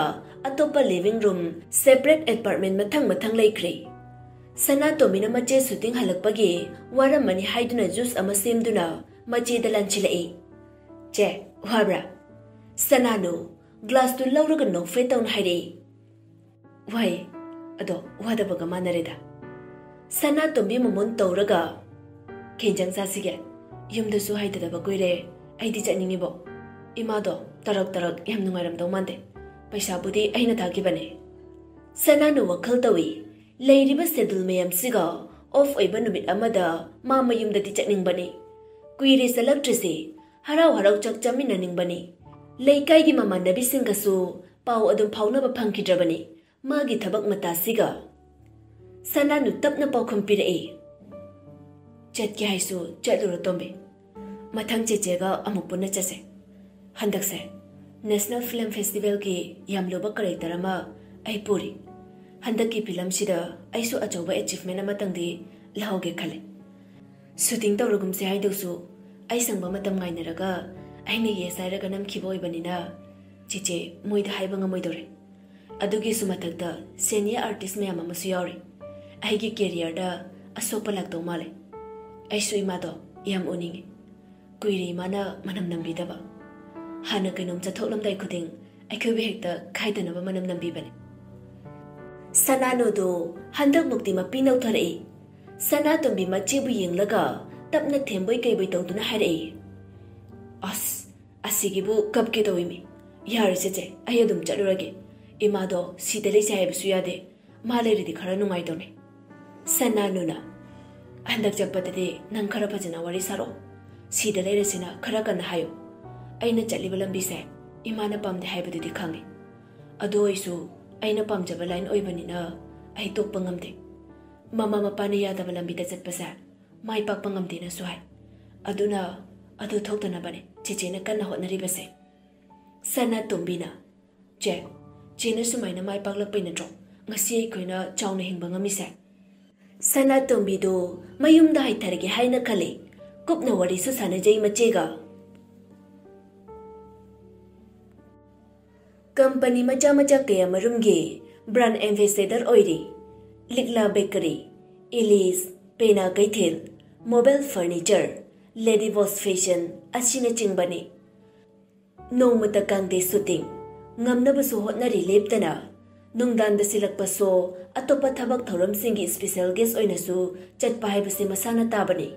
ꯑꯇꯣꯞꯄ ꯂꯤꯚꯤꯡ ꯔꯨꯝ ꯁꯦꯄꯔꯦꯠ ꯑꯦꯄꯥꯔꯠꯃꯦꯟ ꯃꯊꯪ ꯃꯊꯪ ꯂꯩꯈ꯭ꯔꯦ꯫ ꯁꯅꯥꯇꯣꯝꯕꯤꯅ ꯃꯆꯦ ꯁꯨꯇꯤꯡ ꯍꯜꯂꯛꯄꯒꯤ ꯋꯥꯔꯝꯃꯅꯤ ꯍꯥꯏꯗꯨꯅ ꯖꯨꯁ ꯑꯃ ꯁꯦꯝꯗꯨꯅ ꯃꯆꯦꯗ ꯂꯥꯟꯁꯤꯜꯂꯛꯏ꯫ "ꯆꯦ, ꯋꯥꯕ꯭ꯔꯥ?" ꯁꯅꯥꯅꯨ ꯒ꯭ꯂꯥꯁꯇꯨ ꯂꯧꯔꯒ ꯅꯣꯛꯐꯦꯠ ꯇꯧꯅ ꯍꯥꯏꯔꯛꯏ꯫ "ꯋꯥꯏ, ꯑꯗꯣ ꯋꯥꯗꯕꯒ ꯃꯥꯟꯅꯔꯦꯗ꯫" ꯁꯅꯥꯇꯣꯝꯕꯤ ꯃꯃꯣꯟ ꯇꯧꯔꯒ, "ꯀꯩ ꯏꯟꯖꯥꯡ ꯆꯥꯁꯤꯒꯦ? ꯌꯨꯝꯗꯁꯨ ꯍꯥꯏꯗꯗꯕ ꯀꯨꯏꯔꯦ꯫ ꯑꯩꯗꯤ ꯆꯠꯅꯤꯡꯉꯤꯕꯣ꯫ ꯏꯃꯥꯗꯣ ꯇꯔꯛ ꯇꯔꯛ ꯌꯥꯝ ꯅꯨꯡꯉꯥꯏꯔꯝꯗꯧ ꯃꯥꯟꯗꯦ꯫ ꯄꯩꯁꯥꯕꯨꯗꯤ ꯑꯩꯅ ꯊꯥꯈꯤꯕꯅꯦ꯫" ꯁꯅꯥꯅꯨ ꯋꯥꯈꯜ ꯇꯧꯏ꯫ ꯂꯩꯔꯤꯕ ꯁꯦꯗꯨꯜ ꯃꯌꯥꯝꯁꯤꯒ ꯑꯣꯐ ꯑꯣꯏꯕ ꯅꯨꯃꯤꯠ ꯑꯃꯗ ꯃꯥ ꯃꯌꯨꯝꯗꯗꯤ ꯆꯠꯅꯤꯡꯕꯅꯤ꯫ ꯀꯨꯏꯔꯦ ꯆꯠꯂꯛꯇ꯭ꯔꯤꯁꯦ꯫ ꯍꯔꯥꯎ ꯍꯔꯥꯎ ꯆꯥꯛ ꯆꯥꯃꯤꯟꯅꯅꯤꯡꯕꯅꯤ꯫ ꯂꯩꯀꯥꯏꯒꯤ ꯃꯃꯥꯟꯅꯕꯤꯁꯤꯡꯒꯁꯨ ꯄꯥꯎ ꯑꯗꯨꯝ ꯐꯥꯎꯅꯕ ꯐꯪꯈꯤꯗ꯭ꯔꯕꯅꯤ꯫ ꯃꯥꯒꯤ ꯊꯕꯛ ꯃꯇꯥꯁꯤꯒ꯫ ꯁꯅꯥꯅꯨ ꯇꯞꯅ ꯄꯥꯎꯈꯨꯝ ꯄꯤꯔꯛꯏ꯫ "ꯆꯠꯀꯦ ꯍꯥꯏꯁꯨ ꯆꯠꯂꯨꯔꯣ ꯇꯣꯝꯕꯤ꯫ ꯃꯊꯪ ꯆꯦꯆꯦꯒ ꯑꯃꯨꯛ ꯄꯨꯟꯅ ꯆꯠꯁꯦ꯫ ꯍꯟꯗꯛꯁꯦ ꯅꯦꯁꯅꯦꯜ ꯐꯤꯂꯝ ꯐꯦꯁꯇꯤꯚꯦꯜꯒꯤ ꯌꯥꯝ ꯂꯨꯕ ꯀꯔꯦꯛꯇꯔ ꯑꯃ ꯑꯩ ꯄꯨꯔꯤ꯫ ꯍꯟꯗꯛꯀꯤ ꯐꯤꯂꯝꯁꯤꯗ ꯑꯩꯁꯨ ꯑꯆꯧꯕ ꯑꯦꯆꯤꯚꯃꯦꯟ ꯑꯃꯇꯪꯗꯤ ꯂꯧꯍꯧꯒꯦ ꯈꯜꯂꯦ꯫ ꯁꯨꯇꯤꯡ ꯇꯧꯔꯒꯨꯝꯁꯦ ꯍꯥꯏꯗꯧꯁꯨ ꯑꯩ ꯁꯪꯕ ꯃꯇꯝ ꯉꯥꯏꯅꯔꯒ ꯑꯩꯅ ꯌꯦꯁ ꯍꯥꯏꯔꯒ ꯅꯝꯈꯤꯕ ꯑꯣꯏꯕꯅꯤꯅ ꯆꯦꯆꯦ ꯃꯣꯏꯗ ꯍꯥꯏꯕ ꯉꯝꯃꯣꯏꯗꯧꯔꯦ꯫ ꯑꯗꯨꯒꯤꯁꯨ ꯃꯊꯛꯇ ꯁꯦꯅꯤꯌꯔ ꯑꯥꯔꯇꯤꯁ ꯃꯌꯥꯝ ꯑꯃꯁꯨ ꯌꯥꯎꯔꯤ꯫ ꯑꯩꯒꯤ ꯀꯦꯔꯤꯌꯔꯗ ꯑꯁꯣꯛꯄ ꯂꯥꯛꯇꯧ ꯃꯥꯜꯂꯦ꯫ ꯑꯩꯁꯨ ꯏꯃꯥꯗꯣ ꯌꯥꯝ ꯎꯅꯤꯡꯉꯤ꯫" ꯀꯨꯏꯔꯦ ꯏꯃꯥꯅ ꯃꯅꯝ ꯅꯝꯕꯤꯗꯕ꯫ ꯍꯥꯟꯅ ꯀꯩꯅꯣꯝ ꯆꯠꯊꯣꯛꯂꯝꯗꯥꯏ ꯈꯨꯗꯤꯡ ꯑꯩꯈꯣꯏꯕꯨ ꯍꯦꯛꯇ ꯈꯥꯏꯗꯅꯕ ꯃꯅꯝ ꯅꯝꯕꯤꯕꯅꯦ꯫ ꯁꯅꯥꯅꯨꯗꯨ ꯍꯟꯗꯛꯃꯨꯛꯇꯤ ꯃꯄꯤ ꯅꯧꯊꯔꯛꯏ꯫ ꯁꯅꯥꯇꯣꯝꯕꯤ ꯃꯆꯦꯕꯨ ꯌꯦꯡꯂꯒ ꯇꯞꯅ ꯊꯦꯝꯕꯣꯏ ꯀꯩꯕꯣꯏ ꯇꯧꯗꯨꯅ ꯍꯥꯏꯔꯛꯏ꯫ "ꯑꯁ, ꯑꯁꯤꯒꯤꯕꯨ ꯀꯞꯀꯦ ꯇꯧꯏꯃꯤ꯫ ꯌꯥꯔꯦꯁꯦ ꯆꯦ, ꯑꯩ ꯑꯗꯨꯝ ꯆꯠꯂꯨꯔꯒꯦ꯫ ꯏꯃꯥꯗꯣ ꯁꯤꯗ ꯂꯩꯁꯦ ꯍꯥꯏꯕꯁꯨ ꯌꯥꯗꯦ꯫ ꯃꯥ ꯂꯩꯔꯗꯤ ꯈꯔ ꯅꯨꯡꯉꯥꯏꯗꯧꯅꯦ꯫" ꯁꯅꯥꯅꯨꯅ, "ꯍꯟꯗꯛ ꯆꯠꯄꯗꯗꯤ ꯅꯪ ꯈꯔ ꯐꯖꯅ ꯋꯥꯔꯤ ꯁꯥꯔꯛꯑꯣ꯫ ꯁꯤꯗ ꯂꯩꯔꯁꯤꯅ ꯈꯔ ꯀꯟꯅ ꯍꯥꯏꯌꯨ꯫ ꯑꯩꯅ ꯆꯠꯂꯤꯕ ꯂꯝꯕꯤꯁꯦ ꯏꯃꯥꯅ ꯄꯥꯝꯗꯦ ꯍꯥꯏꯕꯗꯨꯗꯤ ꯈꯪꯉꯤ꯫ ꯑꯗꯨ ꯑꯣꯏꯁꯨ ꯑꯩꯅ ꯄꯥꯝꯖꯕ ꯂꯥꯏꯟ ꯑꯣꯏꯕꯅꯤꯅ ꯑꯩ ꯇꯣꯛꯄ ꯉꯝꯗꯦ꯫ ꯃꯃꯥ ꯃꯄꯥꯅ ꯌꯥꯗꯕ ꯂꯝꯕꯤꯗ ꯆꯠꯄꯁꯦ ꯃꯥꯏ ꯄꯥꯛꯄ ꯉꯝꯗꯦꯅꯁꯨ ꯍꯥꯏ꯫ ꯑꯗꯨꯅ ꯑꯗꯨ ꯊꯣꯛꯇꯅꯕꯅꯦ ꯆꯦꯆꯦꯅ ꯀꯟꯅ ꯍꯣꯠꯅꯔꯤꯕꯁꯦ꯫" ꯁꯅꯥꯇꯣꯝꯕꯤꯅ, "ꯆꯦ, ꯆꯦꯅ ꯁꯨꯃꯥꯏꯅ ꯃꯥꯏ ꯄꯥꯛꯂꯛꯄꯩ ꯅꯠꯇ꯭ꯔꯣ ꯉꯁꯤ ꯑꯩꯈꯣꯏꯅ ꯆꯥꯎꯅ ꯍꯤꯡꯕ ꯉꯝꯃꯤꯁꯦ?" ꯁꯅꯥꯇꯣꯝꯕꯤꯗꯨ ꯃꯌꯨꯝꯗ ꯍꯥꯏꯊꯔꯒꯦ ꯍꯥꯏꯅ ꯈꯜꯂꯤ꯫ ꯀꯨꯞꯅ ꯋꯥꯔꯤꯁꯨ ꯁꯥꯟꯅꯖꯩ ꯃꯆꯦꯒ꯫ ꯀꯝꯄꯅꯤ ꯃꯆꯥ ꯃꯆꯥ ꯀꯌꯥ ꯃꯔꯨꯝꯒꯤ ꯕ꯭ꯔꯥꯟ ꯑꯦꯝꯕꯦꯁꯦꯗꯔ ꯑꯣꯏꯔꯤ꯫ ꯂꯤꯛꯂꯥ ꯕꯦꯀꯔꯤ, ꯏꯂꯤꯁ, ꯄꯦꯅꯥ ꯀꯩꯊꯦꯜ, mobile furniture, lady boss fashion ꯑꯁꯤꯅꯆꯤꯡꯕꯅꯤ꯫ ꯅꯣꯡꯃꯇ ꯀꯥꯡꯗꯦ ꯁꯨꯇꯤꯡ꯫ ꯉꯝꯅꯕꯁꯨ ꯍꯣꯠꯅꯔꯤ ꯂꯦꯞꯇꯅ꯫ ꯅꯨꯡꯗꯥꯡꯗ ꯁꯤꯜꯂꯛꯄ ꯁꯣ, ꯑꯇꯣꯞꯄ ꯊꯕꯛ ꯊꯧꯔꯝꯁꯤꯡꯒꯤ ꯁ꯭ꯄꯦꯁꯦꯜ ꯒꯦꯁ ꯑꯣꯏꯅꯁꯨ ꯆꯠꯄ ꯍꯥꯏꯕꯁꯤ ꯃꯁꯥꯅ ꯇꯥꯕꯅꯤ꯫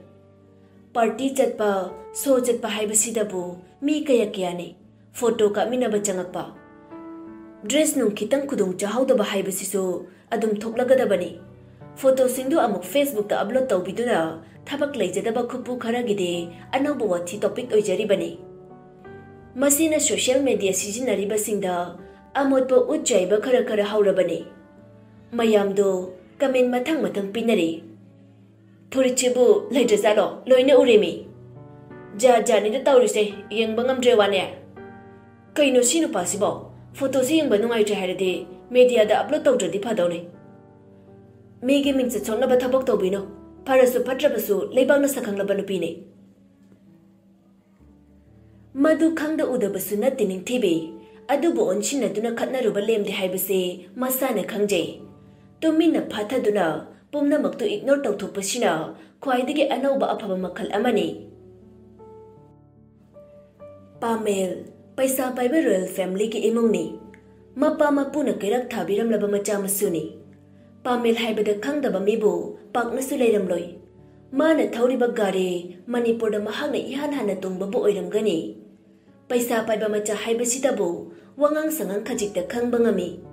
ꯄꯥꯔꯇꯤ ꯆꯠꯄ, ꯁꯣ ꯆꯠꯄ ꯍꯥꯏꯕꯁꯤꯗꯕꯨ ꯃꯤ ꯀꯌꯥ ꯀꯌꯥꯅꯤ ꯐꯣꯇꯣ ꯀꯥꯞꯃꯤꯟꯅꯕ ꯆꯪꯉꯛꯄ꯫ ꯗ꯭ꯔꯦꯁ ꯅꯨꯡ ꯈꯤꯇꯪ ꯈꯨꯗꯣꯡ ꯆꯥꯍꯧꯗꯕ ꯍꯥꯏꯕꯁꯤꯁꯨ ꯑꯗꯨꯝ ꯊꯣꯛꯂꯒꯗꯕꯅꯤ꯫ ꯐꯣꯇꯣꯁꯤꯡꯗꯨ ꯑꯃꯨꯛ ꯐꯦꯁꯕꯨꯛꯇ ꯑꯞꯂꯣꯗ ꯇꯧꯕꯤꯗꯨꯅ ꯊꯕꯛ ꯂꯩꯖꯗꯕ ꯈꯨꯄꯨ ꯈꯔꯒꯤꯗꯤ ꯑꯅꯧꯕ ꯋꯥꯊꯤ ꯇꯣꯄꯤꯛ ꯑꯣꯏꯖꯔꯤꯕꯅꯤ꯫ ꯃꯁꯤꯅ ꯁꯣꯁꯤꯌꯦꯜ ꯃꯦꯗꯤꯌꯥ ꯁꯤꯖꯤꯟꯅꯔꯤꯕꯁꯤꯡꯗ ꯑꯃꯣꯠꯄ ꯎꯠ ꯆꯥꯏꯕ ꯈꯔ ꯈꯔ ꯍꯧꯔꯕꯅꯤ꯫ ꯃꯌꯥꯝꯗꯣ ꯀꯃꯦꯟ ꯃꯊꯪ ꯃꯊꯪ ꯄꯤꯅꯔꯤ꯫ "ꯐꯨꯔꯤꯠꯁꯤꯕꯨ ꯂꯩꯇ꯭ꯔꯖꯥꯠꯂꯣ? ꯂꯣꯏꯅ ꯎꯔꯦꯃꯤ꯫ ꯖꯥꯠ ꯖꯥꯠꯅꯤꯗ ꯇꯧꯔꯤꯁꯦ, ꯌꯦꯡꯕ ꯉꯝꯗ꯭ꯔꯦ ꯋꯥꯅꯦ꯫ ꯀꯩꯅꯣ ꯁꯤ ꯅꯨꯄꯥꯁꯤꯕꯣ? ꯐꯣꯇꯣꯁꯤ ꯌꯦꯡꯕ ꯅꯨꯡꯉꯥꯏꯇ꯭ꯔꯦ ꯍꯥꯏꯔꯗꯤ ꯃꯦꯗꯤꯌꯥꯗ ꯑꯞꯂꯣꯗ ꯇꯧꯗ꯭ꯔꯗꯤ ꯐꯗꯧꯅꯤ꯫ ꯃꯤꯒꯤ ꯃꯤꯡꯆꯠ ꯁꯣꯛꯅꯕ ꯊꯕꯛ ꯇꯧꯕꯤꯅꯨ꯫ ꯐꯔꯁꯨ ꯐꯠꯇ꯭ꯔꯕꯁꯨ ꯂꯩꯕꯥꯛꯅ ꯁꯛꯈꯪꯂꯕ ꯅꯨꯄꯤꯅꯤ꯫" ꯃꯗꯨ ꯈꯪꯗ ꯎꯗꯕꯁꯨ ꯅꯠꯇꯦ ꯅꯤꯡꯊꯤꯕꯤ, ꯑꯗꯨꯕꯨ ꯑꯣꯟꯁꯤꯟꯅꯗꯨꯅ ꯈꯠꯅꯔꯨꯕ ꯂꯦꯝꯗꯦ ꯍꯥꯏꯕꯁꯤ ꯃꯁꯥꯅ ꯈꯪꯖꯩ꯫ ꯇꯨꯃꯤꯟꯅ ꯐꯥꯊꯗꯨꯅ ꯄꯨꯝꯅꯃꯛꯇꯨ ꯏꯒꯅꯣꯔ ꯇꯧꯊꯣꯛꯄꯁꯤꯅ ꯈ꯭ꯋꯥꯏꯗꯒꯤ ꯑꯅꯧꯕ ꯑꯐꯕ ꯃꯈꯜ ꯑꯃꯅꯤ꯫ ꯄꯥꯃꯦꯜ, ꯄꯩꯁꯥ ꯄꯥꯏꯕ ꯔꯣꯌꯦꯜ ꯐꯦꯃꯤꯂꯤꯒꯤ ꯏꯃꯨꯡꯅꯤ꯫ ꯃꯄꯥ ꯃꯄꯨꯅ ꯀꯩꯔꯛ ꯊꯥꯕꯤꯔꯝꯂꯕ ꯃꯆꯥ ꯃꯁꯨꯅꯤ꯫ ꯄꯥꯃꯦꯜ ꯍꯥꯏꯕꯗ ꯈꯪꯗꯕ ꯃꯤꯕꯨ ꯄꯥꯛꯅꯁꯨ ꯂꯩꯔꯝꯂꯣꯏ꯫ ꯃꯥꯅ ꯊꯧꯔꯤꯕ ꯒꯥꯔꯤ ꯃꯅꯤꯄꯨꯔꯗ ꯃꯍꯥꯛꯅ ꯏꯍꯥꯟ ꯍꯥꯟꯅ ꯇꯣꯡꯕꯕꯨ ꯑꯣꯏꯔꯝꯒꯅꯤ꯫ ꯄꯩꯁꯥ ꯄꯥꯏꯕ ꯃꯆꯥ ꯍꯥꯏꯕꯁꯤꯗꯕꯨ ꯋꯥꯉꯥꯡ ꯁꯉꯥꯡ ꯈꯖꯤꯛꯇ ꯈꯪꯕ ꯉꯝꯃꯤ꯫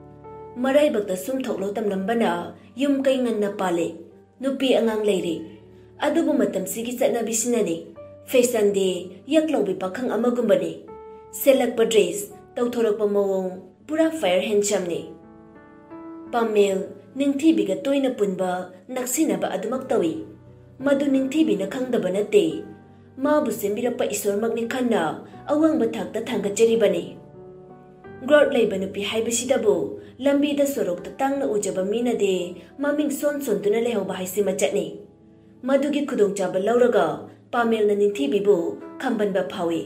ꯃꯔꯥꯏꯕꯛꯇ ꯁꯨꯝ ꯊꯣꯛꯂꯣ ꯇꯝꯂꯝꯕꯅ ꯌꯨꯝ ꯀꯩ ꯉꯟꯅ ꯄꯥꯜꯂꯦ꯫ ꯅꯨꯄꯤ ꯑꯉꯥꯡ ꯂꯩꯔꯦ꯫ ꯑꯗꯨꯕꯨ ꯃꯇꯝꯁꯤꯒꯤ ꯆꯠꯅꯕꯤꯁꯤꯅꯅꯤ, ꯐꯦꯁꯟꯗꯤ ꯌꯛꯂꯧꯕꯤ ꯄꯥꯈꯪ ꯑꯃꯒꯨꯝꯕꯅꯤ꯫ ꯁꯦꯠꯂꯛꯄ ꯗ꯭ꯔꯦꯁ, ꯇꯧꯊꯣꯔꯛꯄ ꯃꯑꯣꯡ, ꯄꯨꯔꯥ ꯐꯥꯌꯔ ꯍꯦꯟꯁꯝꯅꯤ꯫ ꯄꯥꯃꯦꯜ, ꯅꯤꯡꯊꯤꯕꯤꯒ ꯇꯣꯏꯅ ꯄꯨꯟꯕ, ꯅꯛꯁꯤꯟꯅꯕ ꯑꯗꯨꯃꯛ ꯇꯧꯏ꯫ ꯃꯗꯨ ꯅꯤꯡꯊꯤꯕꯤꯅ ꯈꯪꯗꯕ ꯅꯠꯇꯦ꯫ ꯃꯥꯕꯨ ꯁꯦꯝꯕꯤꯔꯛꯄ ꯏꯁꯣꯔꯃꯛꯅꯤ ꯈꯟꯅ ꯑꯋꯥꯡꯕ ꯊꯥꯛꯇ ꯊꯥꯡꯒꯠꯆꯔꯤꯕꯅꯤ꯫ ꯒ꯭ꯔꯣꯠ ꯂꯩꯕ ꯅꯨꯄꯤ ꯍꯥꯏꯕꯁꯤꯗꯕꯨ ꯂꯝꯕꯤꯗ ꯁꯣꯔꯣꯛꯇ ꯇꯥꯡꯅ ꯎꯖꯕ ꯃꯤꯅꯗꯤ ꯃꯃꯤꯡ ꯁꯣꯟ ꯁꯣꯟꯗꯨꯅ ꯂꯩꯍꯧꯕ ꯍꯥꯏꯁꯤ ꯃꯆꯠꯅꯤ꯫ ꯃꯗꯨꯒꯤ ꯈꯨꯗꯣꯡꯆꯥꯕ ꯂꯧꯔꯒ ꯄꯥꯃꯦꯜꯅ ꯅꯤꯡꯊꯤꯕꯤꯕꯨ ꯈꯝꯕꯟꯕ ꯐꯥꯎꯏ꯫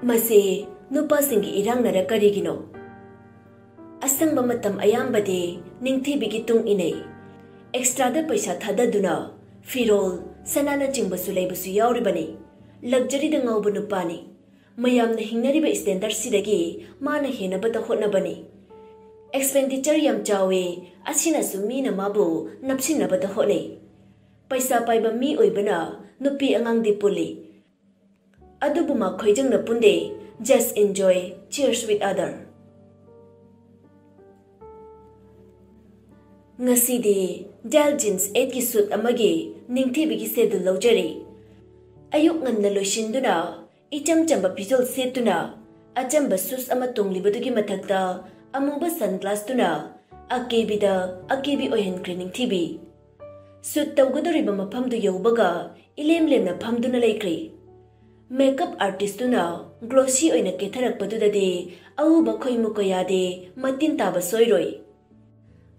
ꯃꯁꯤ ꯅꯨꯄꯥꯁꯤꯡꯒꯤ ꯏꯔꯥꯡꯅꯔ ꯀꯔꯤꯒꯤꯅꯣ? ꯑꯁꯪꯕ ꯃꯇꯝ ꯑꯌꯥꯝꯕꯗꯤ ꯅꯤꯡꯊꯤꯕꯤꯒꯤ ꯇꯨꯡ ꯏꯟꯅꯩ꯫ ꯑꯦꯛꯁꯇ꯭ꯔꯥꯗ ꯄꯩꯁꯥ ꯊꯥꯗꯗꯨꯅ ꯐꯤꯔꯣꯜ, ꯁꯅꯥꯅꯆꯤꯡꯕꯁꯨ ꯂꯩꯕꯁꯨ ꯌꯥꯎꯔꯤꯕꯅꯤ꯫ ꯂꯛꯖꯔꯤꯗ ꯉꯥꯎꯕ ꯅꯨꯄꯥꯅꯤ꯫ ꯃꯌꯥꯝꯅ ꯍꯤꯡꯅꯔꯤꯕ ꯁ꯭ꯇꯦꯟꯗꯔꯗꯁꯤꯗꯒꯤ ꯃꯥꯅ ꯍꯦꯟꯅꯕꯇ ꯍꯣꯠꯅꯕꯅꯤ꯫ ꯑꯦꯛꯁꯄꯦꯟꯗꯤꯆꯔ ꯌꯥꯝ ꯆꯥꯎꯏ, ꯑꯁꯤꯅꯁꯨ ꯃꯤꯅ ꯃꯥꯕꯨ ꯅꯞꯁꯤꯟꯅꯕꯇ ꯍꯣꯠꯅꯩ꯫ ꯄꯩꯁꯥ ꯄꯥꯏꯕ ꯃꯤ ꯑꯣꯏꯕꯅ ꯅꯨꯄꯤ ꯑꯉꯥꯡꯗꯤ ꯄꯨꯜꯂꯤ꯫ ꯑꯗꯨꯕꯨ ꯃꯥ ꯈꯣꯏꯖꯪꯅ ꯄꯨꯟꯗꯦ꯫ Just enjoy, cheers with other꯫ ꯉꯁꯤꯗꯤ ꯗꯦꯜ ꯖꯤꯟꯁ ꯑꯦꯠꯀꯤ ꯁꯨꯠ ꯑꯃꯒꯤ ꯅꯤꯡꯊꯤꯕꯤꯒꯤ ꯁꯦꯗꯨꯜ ꯂꯧꯖꯔꯤ꯫ ꯑꯌꯨꯛ ꯉꯟꯅ ꯂꯣꯏꯁꯤꯟꯗꯨꯅ ꯏꯆꯝ ꯆꯝꯕ ꯐꯤꯖꯣꯜ ꯁꯦꯠꯇꯨꯅ ꯑꯆꯝꯕ ꯁꯨꯁ ꯑꯃ ꯇꯣꯡꯂꯤꯕꯗꯨꯒꯤ ꯃꯊꯛꯇ ꯑꯃꯨꯕ ꯁꯟꯒ꯭ꯂꯥꯁꯇꯨꯅ ꯑꯀꯦꯕꯤꯗ ꯑꯀꯦꯕꯤ ꯑꯣꯏꯍꯟꯈ꯭ꯔꯦ ꯅꯤꯡꯊꯤꯕꯤ꯫ ꯁꯨꯠ ꯇꯧꯒꯗꯧꯔꯤꯕ ꯃꯐꯝꯗꯨ ꯌꯧꯕꯒ ꯏꯂꯦꯝ ꯂꯦꯝꯅ ꯐꯝꯗꯨꯅ ꯂꯩꯈ꯭ꯔꯦ꯫ ꯃꯦꯀꯞ ꯑꯥꯔꯇꯤꯁꯇꯨꯅ ꯒ꯭ꯂꯣꯁꯤ ꯑꯣꯏꯅ ꯀꯦꯊꯔꯛꯄꯗꯨꯗꯗꯤ ꯑꯎꯕ ꯈꯣꯏꯃꯨ ꯀꯌꯥꯗꯤ ꯃꯇꯤꯟ ꯇꯥꯕ ꯁꯣꯏꯔꯣꯏ꯫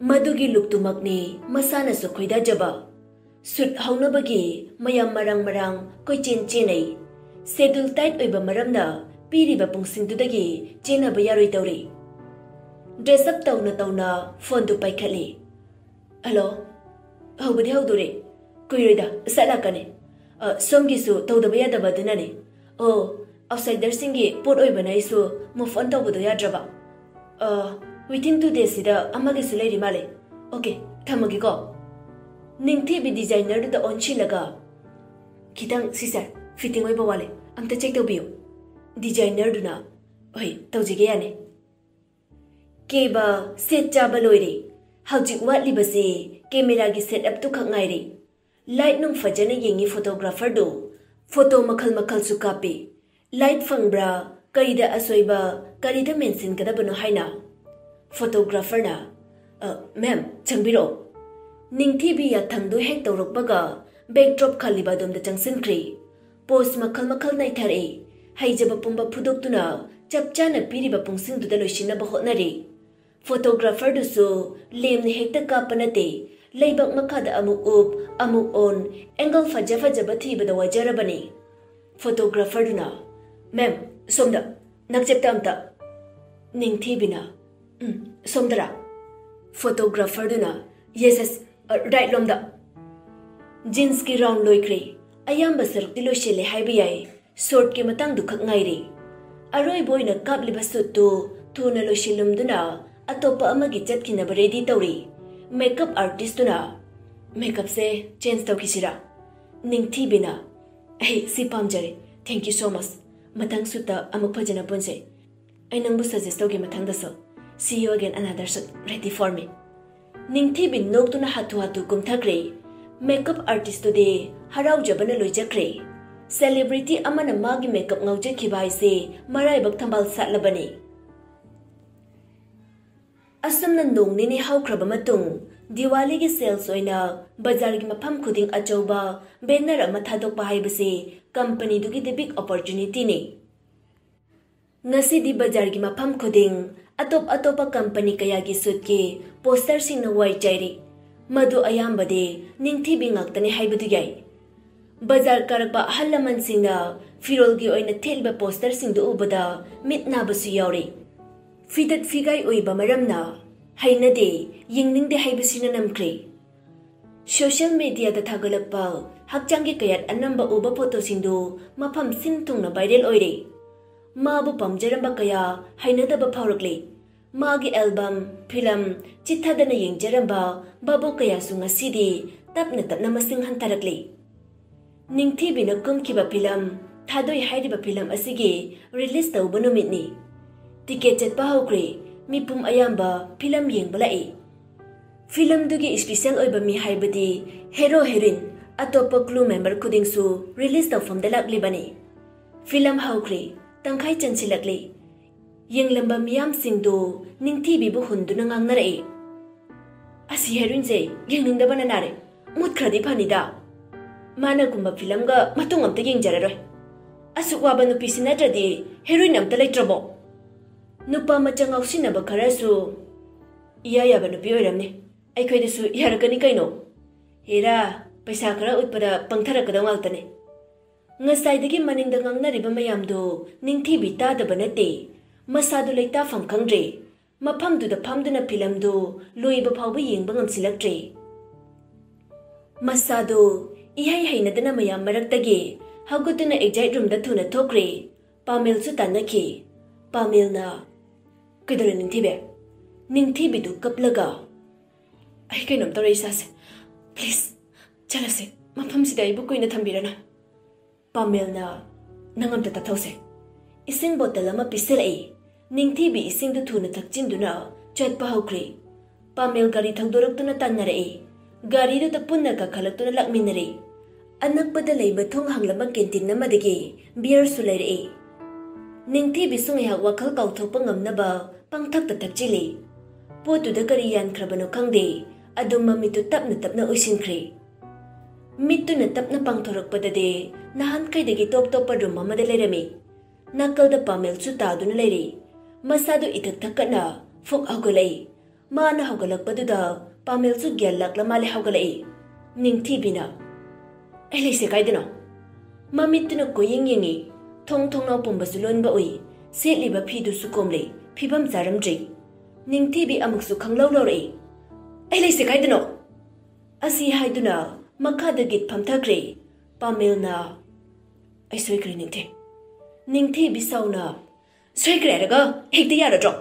ꯃꯗꯨꯒꯤ ꯂꯨꯛꯇꯨꯃꯛꯅꯤ ꯃꯁꯥꯅꯁꯨ ꯈꯣꯏꯗꯥꯖꯕ꯫ ꯁꯨꯠ ꯍꯧꯅꯕꯒꯤ ꯃꯌꯥꯝ ꯃꯔꯥꯡ ꯃꯔꯥꯡ ꯀꯣꯏꯆꯦꯟ ꯆꯦꯟꯅꯩ꯫ ꯁꯦꯗꯨꯜ ꯇꯥꯏꯠ ꯑꯣꯏꯕ ꯃꯔꯝꯅ ꯄꯤꯔꯤꯕ ꯄꯨꯡꯁꯤꯡꯗꯨꯗꯒꯤ ꯆꯦꯟꯅꯕ ꯌꯥꯔꯣꯏꯗꯧꯔꯤ꯫ ꯗ꯭ꯔꯦꯁ ꯑꯞ ꯇꯧꯅ ꯇꯧꯅ ꯐꯣꯟꯗꯨ ꯄꯥꯏꯈꯠꯂꯤ꯫ "ꯍꯜꯂꯣ꯫ ꯍꯧꯕꯗꯤ ꯍꯧꯗꯣꯔꯦ꯫ ꯀꯨꯏꯔꯣꯏꯗ, ꯁꯠ ꯂꯥꯛꯀꯅꯤ꯫ ꯑ, ꯁꯣꯝꯒꯤꯁꯨ ꯇꯧꯗꯕ ꯌꯥꯗꯕ ꯑꯗꯨꯅꯅꯦ꯫ ꯑꯣ, ꯑꯥꯎꯠꯁꯥꯏꯗꯔꯁꯤꯡꯒꯤ ꯄꯣꯠ ꯑꯣꯏꯕꯅ ꯑꯩꯁꯨ ꯃꯨꯚ ꯑꯣꯟ ꯇꯧꯕꯗꯣ ꯌꯥꯗ꯭ꯔꯕ꯫ ꯋꯤꯊꯤꯟ ꯇꯨ ꯗꯦꯖꯁꯤꯗ ꯑꯃꯒꯤꯁꯨ ꯂꯩꯔꯤ ꯃꯥꯜꯂꯦ꯫ ꯑꯣꯀꯦ, ꯊꯝꯃꯒꯦꯀꯣ꯫ ꯅꯤꯡꯊꯤꯕꯤ ꯗꯤꯖꯥꯏꯅꯔꯗꯨꯗ ꯑꯣꯟꯁꯤꯜꯂꯒ, "ꯈꯤꯇꯪ ꯁꯤꯁꯇꯔ, ꯐꯤꯠꯇꯤꯡ ꯑꯣꯏꯕ ꯋꯥꯠꯂꯦ, ꯑꯝꯇ ꯆꯦꯛ ꯇꯧꯕꯤꯌꯨ꯫" ꯗꯤꯖꯥꯏꯅꯔꯗꯨꯅ, "ꯍꯣꯏ, ꯇꯧꯖꯒꯦ, ꯌꯥꯅꯤ꯫" ꯀꯦꯕ ꯁꯦꯠ ꯆꯥꯕ ꯂꯣꯏꯔꯦ꯫ ꯍꯧꯖꯤꯛ ꯋꯥꯠꯂꯤꯕꯁꯤ ꯀꯦꯃꯦꯔꯥꯒꯤ ꯁꯦꯠ ꯑꯞꯇꯨ ꯈꯛ ꯉꯥꯏꯔꯦ꯫ ꯂꯥꯏꯠ ꯅꯨꯡ ꯐꯖꯅ ꯌꯦꯡꯉꯤ ꯐꯣꯇꯣꯒ꯭ꯔꯥꯐꯔꯗꯨ꯫ ꯐꯣꯇꯣ ꯃꯈꯜ ꯃꯈꯜꯁꯨ ꯀꯥꯞꯄꯤ꯫ ꯂꯥꯏꯠ ꯐꯪꯕ꯭ꯔꯥ, ꯀꯔꯤꯗ ꯑꯁꯣꯏꯕ, ꯀꯔꯤꯗ ꯃꯦꯟꯁꯤꯟꯒꯗꯕꯅꯣ ꯍꯥꯏꯅ꯫ ꯐꯣꯇꯣꯒ꯭ꯔꯥꯐꯔꯅ, "ꯑ, ꯃꯦꯝ, ꯆꯪꯕꯤꯔꯛꯑꯣ꯫" ꯅꯤꯡꯊꯤꯕꯤ ꯌꯥꯊꯪꯗꯨ ꯍꯦꯛ ꯇꯧꯔꯛꯄꯒ ꯕꯦꯛꯗ꯭ꯔꯣꯞ ꯈꯜꯂꯤꯕ ꯑꯗꯣꯝꯗ ꯆꯪꯁꯤꯟꯈ꯭ꯔꯦ꯫ ꯄꯣꯁ ꯃꯈꯜ ꯃꯈꯜ ꯅꯩꯊꯔꯛꯏ꯫ ꯍꯩꯖꯕ ꯄꯨꯝꯕ ꯐꯨꯗꯣꯛꯇꯨꯅ ꯆꯞ ꯆꯥꯅ ꯄꯤꯔꯤꯕ ꯄꯨꯡꯁꯤꯡꯗꯨꯗ ꯂꯣꯏꯁꯤꯟꯅꯕ ꯍꯣꯠꯅꯔꯤ꯫ ꯐꯣꯇꯣꯒ꯭ꯔꯥꯐꯔꯗꯨꯁꯨ ꯂꯦꯝꯅ ꯍꯦꯛꯇ ꯀꯥꯞꯄ ꯅꯠꯇꯦ, ꯂꯩꯕꯥꯛ ꯃꯈꯥꯗ ꯑꯃꯨꯛ ꯎꯞ, ꯑꯃꯨꯛ ꯑꯣꯟ, ꯑꯦꯡꯒꯜ ꯐꯖ ꯐꯖꯕ ꯊꯤꯕꯗ ꯋꯥꯖꯔꯕꯅꯤ꯫ ꯐꯣꯇꯣꯒ꯭ꯔꯥꯐꯔꯗꯨꯅ, "ꯃꯦꯝ, ꯁꯣꯝꯗ, ꯅꯛꯆꯦꯞꯇ ꯑꯝꯇ꯫" ꯅꯤꯡꯊꯤꯕꯤꯅ, "ꯎꯝ, ꯁꯣꯝꯗꯔꯥ?" ꯐꯣꯇꯣꯒ꯭ꯔꯥꯐꯔꯗꯨꯅ, "ꯌꯦꯁ, ꯌꯦꯁ, ꯑ, ꯔꯥꯏꯠ ꯂꯣꯝꯗ꯫" ꯖꯤꯟꯁꯀꯤ ꯔꯥꯎꯟ ꯂꯣꯏꯈ꯭ꯔꯦ꯫ ꯑꯌꯥꯝꯕ ꯁꯔꯨꯛꯇꯤ ꯂꯣꯏꯁꯤꯜꯂꯦ ꯍꯥꯏꯕ ꯌꯥꯏ꯫ ꯁꯣꯔꯠꯀꯤ ꯃꯇꯥꯡꯗꯨ ꯈꯛ ꯉꯥꯏꯔꯦ꯫ ꯑꯔꯣꯏꯕ ꯑꯣꯏꯅ ꯀꯥꯞꯂꯤꯕ ꯁꯨꯠꯇꯨ ꯊꯨꯅ ꯂꯣꯏꯁꯤꯜꯂꯝꯗꯨꯅ ꯑꯇꯣꯞꯄ ꯑꯃꯒꯤ ꯆꯠꯈꯤꯅꯕ ꯔꯦꯗꯤ ꯇꯧꯔꯤ꯫ ꯃꯦꯀꯞ ꯑꯥꯔꯇꯤꯁꯇꯨꯅ, "ꯃꯦꯀꯞꯁꯦ ꯆꯦꯟꯖ ꯇꯧꯈꯤꯁꯤꯔꯥ?" ꯅꯤꯡꯊꯤꯕꯤꯅ, "ꯑꯩ ꯁꯤ ꯄꯥꯝꯖꯔꯦ꯫ Thank you so much꯫ ꯃꯊꯪ ꯁꯨꯠꯇ ꯑꯃꯨꯛ ꯐꯖꯅ ꯄꯨꯟꯁꯦ꯫ ꯑꯩ ꯅꯪꯕꯨ ꯁꯖꯦꯁ ꯇꯧꯒꯦ ꯃꯊꯪꯗꯁꯨ꯫ See you again another shoot. Ready for me꯫" ꯅꯤꯡꯊꯤꯕꯤ ꯅꯣꯛꯇꯨꯅ ꯍꯥꯊꯨ ꯍꯥꯊꯨ ꯀꯨꯝꯊꯈ꯭ꯔꯦ꯫ ꯃꯦꯀꯞ ꯑꯥꯔꯇꯤꯁꯇꯨꯗꯤ ꯍꯔꯥꯎꯖꯕꯅ ꯂꯣꯏꯖꯈ꯭ꯔꯦ꯫ ꯁꯦꯂꯦꯕ꯭ꯔꯤꯇꯤ ꯑꯃꯅ ꯃꯥꯒꯤ ꯃꯦꯀꯞ ꯉꯥꯎꯖꯈꯤꯕ ꯍꯥꯏꯁꯦ ꯃꯔꯥꯏꯕꯛ ꯊꯝꯕꯥꯜ ꯁꯥꯠꯂꯕꯅꯤ꯫ ꯑꯁꯨꯝꯅ ꯅꯣꯡ ꯅꯤꯅꯤ ꯍꯧꯈ꯭ꯔꯕ ꯃꯇꯨꯡ, ꯗꯤꯋꯥꯂꯤꯒꯤ ꯁꯦꯜꯁ ꯑꯣꯏꯅ ꯕꯖꯥꯔꯒꯤ ꯃꯐꯝ ꯈꯨꯗꯤꯡ ꯑꯆꯧꯕ ꯕꯦꯅꯔ ꯑꯃ ꯊꯥꯗꯣꯛꯄ ꯍꯥꯏꯕꯁꯤ ꯀꯝꯄꯅꯤꯗꯨꯒꯤꯗꯤ ꯕꯤꯒ ꯑꯣꯄꯣꯔꯆꯨꯅꯤꯇꯤꯅꯤ꯫ ꯉꯁꯤꯗꯤ ꯕꯖꯥꯔꯒꯤ ꯃꯐꯝ ꯈꯨꯗꯤꯡ ꯑꯇꯣꯞ ꯑꯇꯣꯞꯄ ꯀꯝꯄꯅꯤ ꯀꯌꯥꯒꯤ ꯁꯨꯠꯀꯤ ꯄꯣꯁꯇꯔꯁꯤꯡꯅ ꯋꯥꯏ ꯆꯥꯏꯔꯤ꯫ ꯃꯗꯨ ꯑꯌꯥꯝꯕꯗꯤ ꯅꯤꯡꯊꯤꯕꯤ ꯉꯥꯛꯇꯅꯤ ꯍꯥꯏꯕꯗꯨ ꯌꯥꯏ꯫ ꯕꯖꯥꯔ ꯀꯥꯔꯛꯄ ꯑꯍꯜ ꯂꯃꯟꯁꯤꯡꯅ ꯐꯤꯔꯣꯜꯒꯤ ꯑꯣꯏꯅ ꯊꯦꯠꯂꯤꯕ ꯄꯣꯁꯇꯔꯁꯤꯡꯗꯨ ꯎꯕꯗ ꯃꯤꯠ ꯅꯥꯕꯁꯨ ꯌꯥꯎꯔꯤ꯫ ꯐꯤꯗꯠ ꯐꯤꯒꯥꯏ ꯑꯣꯏꯕ ꯃꯔꯝꯅ ꯍꯩꯅꯗꯦ, ꯌꯦꯡꯅꯤꯡꯗꯦ ꯍꯥꯏꯕꯁꯤꯅ ꯅꯝꯈ꯭ꯔꯦ꯫ ꯁꯣꯁꯤꯌꯦꯜ ꯃꯤꯗꯤꯌꯥꯗ ꯊꯥꯒꯠꯂꯛꯄ ꯍꯛꯆꯥꯡꯒꯤ ꯀꯌꯥꯠ ꯑꯅꯝꯕ ꯎꯕ ꯐꯣꯇꯣꯁꯤꯡꯗꯨ ꯃꯐꯝ ꯁꯤꯟ ꯊꯨꯡꯅ ꯚꯥꯏꯔꯦꯜ ꯑꯣꯏꯔꯦ꯫ ꯃꯥꯕꯨ ꯄꯥꯝꯖꯔꯝꯕ ꯀꯌꯥ ꯍꯩꯅꯗꯕ ꯐꯥꯎꯔꯛꯂꯦ꯫ ꯃꯥꯒꯤ ꯑꯦꯜꯕꯝ, ꯐꯤꯂꯝ ꯆꯤꯠꯊꯗꯅ ꯌꯦꯡꯖꯔꯝꯕ ꯚꯥꯕꯣꯛ ꯀꯌꯥꯁꯨ ꯉꯁꯤꯗꯤ ꯇꯞꯅ ꯇꯞꯅ ꯃꯁꯤꯡ ꯍꯟꯊꯔꯛꯂꯦ꯫ ꯅꯤꯡꯊꯤꯕꯤꯅ ꯀꯨꯝꯈꯤꯕ ꯐꯤꯂꯝ ꯊꯥꯗꯣꯏ ꯍꯥꯏꯔꯤꯕ ꯐꯤꯂꯝ ꯑꯁꯤꯒꯤ ꯔꯤꯂꯤꯁ ꯇꯧꯕ ꯅꯨꯃꯤꯠꯅꯤ꯫ ꯇꯤꯀꯦꯠ ꯆꯠꯄ ꯍꯧꯈ꯭ꯔꯦ꯫ ꯃꯤꯄꯨꯝ ꯑꯌꯥꯝꯕ ꯐꯤꯂꯝ ꯌꯦꯡꯕ ꯂꯥꯛꯏ꯫ ꯐꯤꯂꯝꯗꯨꯒꯤ ꯏꯁꯄꯤꯁꯦꯜ ꯑꯣꯏꯕ ꯃꯤ ꯍꯥꯏꯕꯗꯤ ꯍꯦꯔꯣ ꯍꯦꯔꯣꯏꯟ, ꯑꯇꯣꯞꯄ ꯀ꯭ꯔꯨ ꯃꯦꯝꯕꯔ ꯈꯨꯗꯤꯡꯁꯨ ꯔꯤꯂꯤꯁ ꯇꯧꯐꯝꯗ ꯂꯥꯛꯂꯤꯕꯅꯤ꯫ ꯐꯤꯂꯝ ꯍꯧꯈ꯭ꯔꯦ꯫ ꯇꯪꯈꯥꯏ ꯆꯟꯁꯤꯜꯂꯛꯂꯤ꯫ ꯌꯦꯡꯂꯝꯕ ꯃꯤꯌꯥꯝꯁꯤꯡꯗꯨ ꯅꯤꯡꯊꯤꯕꯤꯕꯨ ꯍꯨꯟꯗꯨꯅ ꯉꯥꯡꯅꯔꯛꯏ꯫ "ꯑꯁꯤ ꯍꯦꯔꯣꯏꯟꯁꯦ ꯌꯦꯡꯅꯤꯡꯗꯕꯅ ꯅꯥꯔꯦ꯫ ꯃꯨꯠꯈ꯭ꯔꯗꯤ ꯐꯅꯤꯗ꯫ ꯃꯥꯅꯒꯨꯝꯕ ꯐꯤꯂꯝꯒ ꯃꯇꯨꯡ ꯑꯝꯇ ꯌꯦꯡꯖꯔꯔꯣꯏ꯫ ꯑꯁꯨꯛ ꯋꯥꯕ ꯅꯨꯄꯤꯁꯤ ꯅꯠꯇ꯭ꯔꯗꯤ ꯍꯦꯔꯣꯏꯟ ꯑꯝꯇ ꯂꯩꯇ꯭ꯔꯕꯣ?" ꯅꯨꯄꯥ ꯃꯆꯥ ꯉꯥꯎꯁꯤꯟꯅꯕ ꯈꯔꯁꯨ, "ꯏꯌꯥ ꯌꯥꯕ ꯅꯨꯄꯤ ꯑꯣꯏꯔꯝꯅꯤ꯫ ꯑꯩꯈꯣꯏꯗꯁꯨ ꯌꯥꯔꯛꯀꯅꯤ ꯀꯩꯅꯣ꯫ ꯍꯦꯔꯥ, ꯄꯩꯁꯥ ꯈꯔ ꯎꯠꯄꯗ ꯄꯪꯊꯔꯛꯀꯗꯧ ꯉꯥꯛꯇꯅꯦ꯫" ꯉꯁꯥꯏꯗꯒꯤ ꯃꯅꯤꯡꯗ ꯉꯥꯡꯅꯔꯤꯕ ꯃꯌꯥꯝꯗꯨ ꯅꯤꯡꯊꯤꯕꯤ ꯇꯥꯗꯕ ꯅꯠꯇꯦ꯫ ꯃꯁꯥꯗꯨ ꯂꯩꯇꯥꯐꯝ ꯈꯪꯗ꯭ꯔꯦ꯫ ꯃꯐꯝꯗꯨꯗ ꯐꯝꯗꯨꯅ ꯐꯤꯂꯝꯗꯨ ꯂꯣꯏꯕ ꯐꯥꯎꯕ ꯌꯦꯡꯕ ꯉꯝꯁꯤꯜꯂꯛꯇ꯭ꯔꯦ꯫ ꯃꯁꯥꯗꯨ ꯏꯍꯩ ꯍꯩꯅꯗꯅ ꯃꯌꯥꯝ ꯃꯔꯛꯇꯒꯤ ꯍꯧꯒꯠꯇꯨꯅ ꯑꯦꯛꯖꯥꯏꯠ ꯔꯨꯝꯗ ꯊꯨꯅ ꯊꯣꯛꯈ꯭ꯔꯦ꯫ ꯄꯥꯃꯦꯜꯁꯨ ꯇꯥꯟꯅꯈꯤ꯫ ꯄꯥꯃꯦꯜꯅ, "ꯀꯩꯗꯧꯔꯦ ꯅꯤꯡꯊꯤꯕꯤ?" ꯅꯤꯡꯊꯤꯕꯤꯗꯨ ꯀꯞꯂꯒ, "ꯑꯩ ꯀꯩꯅꯣꯝ ꯇꯧꯔꯦ ꯏꯁꯥꯁꯦ꯫ ꯄ꯭ꯂꯤꯖ, ꯆꯠꯂꯁꯦ꯫ ꯃꯐꯝꯁꯤꯗ ꯑꯩꯕꯨ ꯀꯨꯏꯅ ꯊꯝꯕꯤꯔꯅꯨ꯫" ꯄꯥꯃꯦꯜꯅ, "ꯅꯪ ꯑꯝꯇ ꯇꯞꯊꯧꯁꯦ꯫" ꯏꯁꯤꯡ ꯕꯣꯇꯜ ꯑꯃ ꯄꯤꯁꯤꯜꯂꯛꯏ꯫ ꯅꯤꯡꯊꯤꯕꯤ ꯏꯁꯤꯡꯗꯨ ꯊꯨꯅ ꯊꯛꯆꯤꯟꯗꯨꯅ ꯆꯠꯄ ꯍꯧꯈ꯭ꯔꯦ꯫ ꯄꯥꯃꯦꯜ ꯒꯥꯔꯤ ꯊꯧꯗꯣꯔꯛꯇꯨꯅ ꯇꯥꯟꯅꯔꯛꯏ꯫ ꯒꯥꯔꯤꯗꯨꯗ ꯄꯨꯟꯅ ꯀꯥꯈꯠꯂꯛꯇꯨꯅ ꯂꯥꯛꯃꯤꯟꯅꯔꯦ꯫ ꯑꯅꯛꯄꯗ ꯂꯩꯕ ꯊꯣꯡ ꯍꯥꯡꯂꯕ ꯀꯦꯟꯇꯤꯟ ꯑꯃꯗꯒꯤ ꯕꯤꯌꯔꯁꯨ ꯂꯩꯔꯛꯏ꯫ ꯅꯤꯡꯊꯤꯕꯤꯁꯨ ꯉꯥꯏꯍꯥꯛ ꯋꯥꯈꯜ ꯀꯥꯎꯊꯣꯛꯄ ꯉꯝꯅꯕ ꯄꯪꯊꯛꯇ ꯊꯛꯆꯤꯜꯂꯤ꯫ ꯄꯣꯠꯇꯨꯗ ꯀꯔꯤ ꯌꯥꯟꯈ꯭ꯔꯕꯅꯣ ꯈꯪꯗꯦ, ꯑꯗꯨꯝ ꯃꯃꯤꯠꯇꯨ ꯇꯞꯅ ꯇꯞꯅ ꯎꯏꯁꯤꯟꯈ꯭ꯔꯦ꯫ ꯃꯤꯠꯇꯨꯅ ꯇꯞꯅ ꯄꯥꯡꯊꯣꯔꯛꯄꯗꯗꯤ ꯅꯍꯥꯟꯈꯩꯗꯒꯤ ꯇꯣꯞ ꯇꯣꯞꯄ ꯔꯨꯝ ꯑꯃꯗ ꯂꯩꯔꯝꯃꯤ꯫ ꯅꯥꯀꯜꯗ ꯄꯥꯃꯦꯜꯁꯨ ꯇꯥꯗꯨꯅ ꯂꯩꯔꯤ꯫ ꯃꯁꯥꯗꯨ ꯏꯊꯛ ꯊꯛꯀꯠꯅ ꯐꯨꯛ ꯍꯧꯒꯠꯂꯛꯏ꯫ ꯃꯥꯅ ꯍꯧꯒꯠꯂꯛꯄꯗꯨꯗ ꯄꯥꯃꯦꯜꯁꯨ ꯒ꯭ꯌꯥꯟ ꯂꯥꯛꯂ ꯃꯥꯜꯂꯦ ꯍꯧꯒꯠꯂꯛꯏ꯫ ꯅꯤꯡꯊꯤꯕꯤꯅ, "ꯑꯩ ꯂꯩꯁꯦ ꯀꯥꯏꯗꯅꯣ?" ꯃꯃꯤꯠꯇꯨꯅ ꯀꯣꯏꯌꯦꯡ ꯌꯦꯡꯉꯤ꯫ ꯊꯣꯡ ꯊꯣꯡꯅꯥꯎ ꯄꯨꯝꯕꯁꯨ ꯂꯣꯟꯕ ꯎꯏ꯫ ꯁꯦꯠꯂꯤꯕ ꯐꯤꯗꯨꯁꯨ ꯀꯣꯝꯂꯤ꯫ ꯐꯤꯕꯝ ꯆꯥꯔꯝꯗ꯭ꯔꯤ꯫ ꯅꯤꯡꯊꯤꯕꯤ ꯑꯃꯨꯛꯁꯨ ꯈꯪꯂꯧ ꯂꯧꯔꯛꯏ꯫ "ꯑꯩ ꯂꯩꯁꯦ ꯀꯥꯏꯗꯅꯣ?" ꯑꯁꯤ ꯍꯥꯏꯗꯨꯅ ꯃꯈꯥꯗ ꯒꯤꯠ ꯐꯝꯊꯈ꯭ꯔꯦ꯫ ꯄꯥꯃꯦꯜꯅ, "ꯑꯩ ꯁꯣꯏꯈ꯭ꯔꯦ ꯅꯤꯡꯊꯦ꯫" ꯅꯤꯡꯊꯤꯕꯤ ꯁꯥꯎꯅ, "ꯁꯣꯏꯈ꯭ꯔꯦ ꯍꯥꯏꯔꯒ ꯍꯦꯛꯇ ꯌꯥꯔꯗ꯭ꯔꯣ?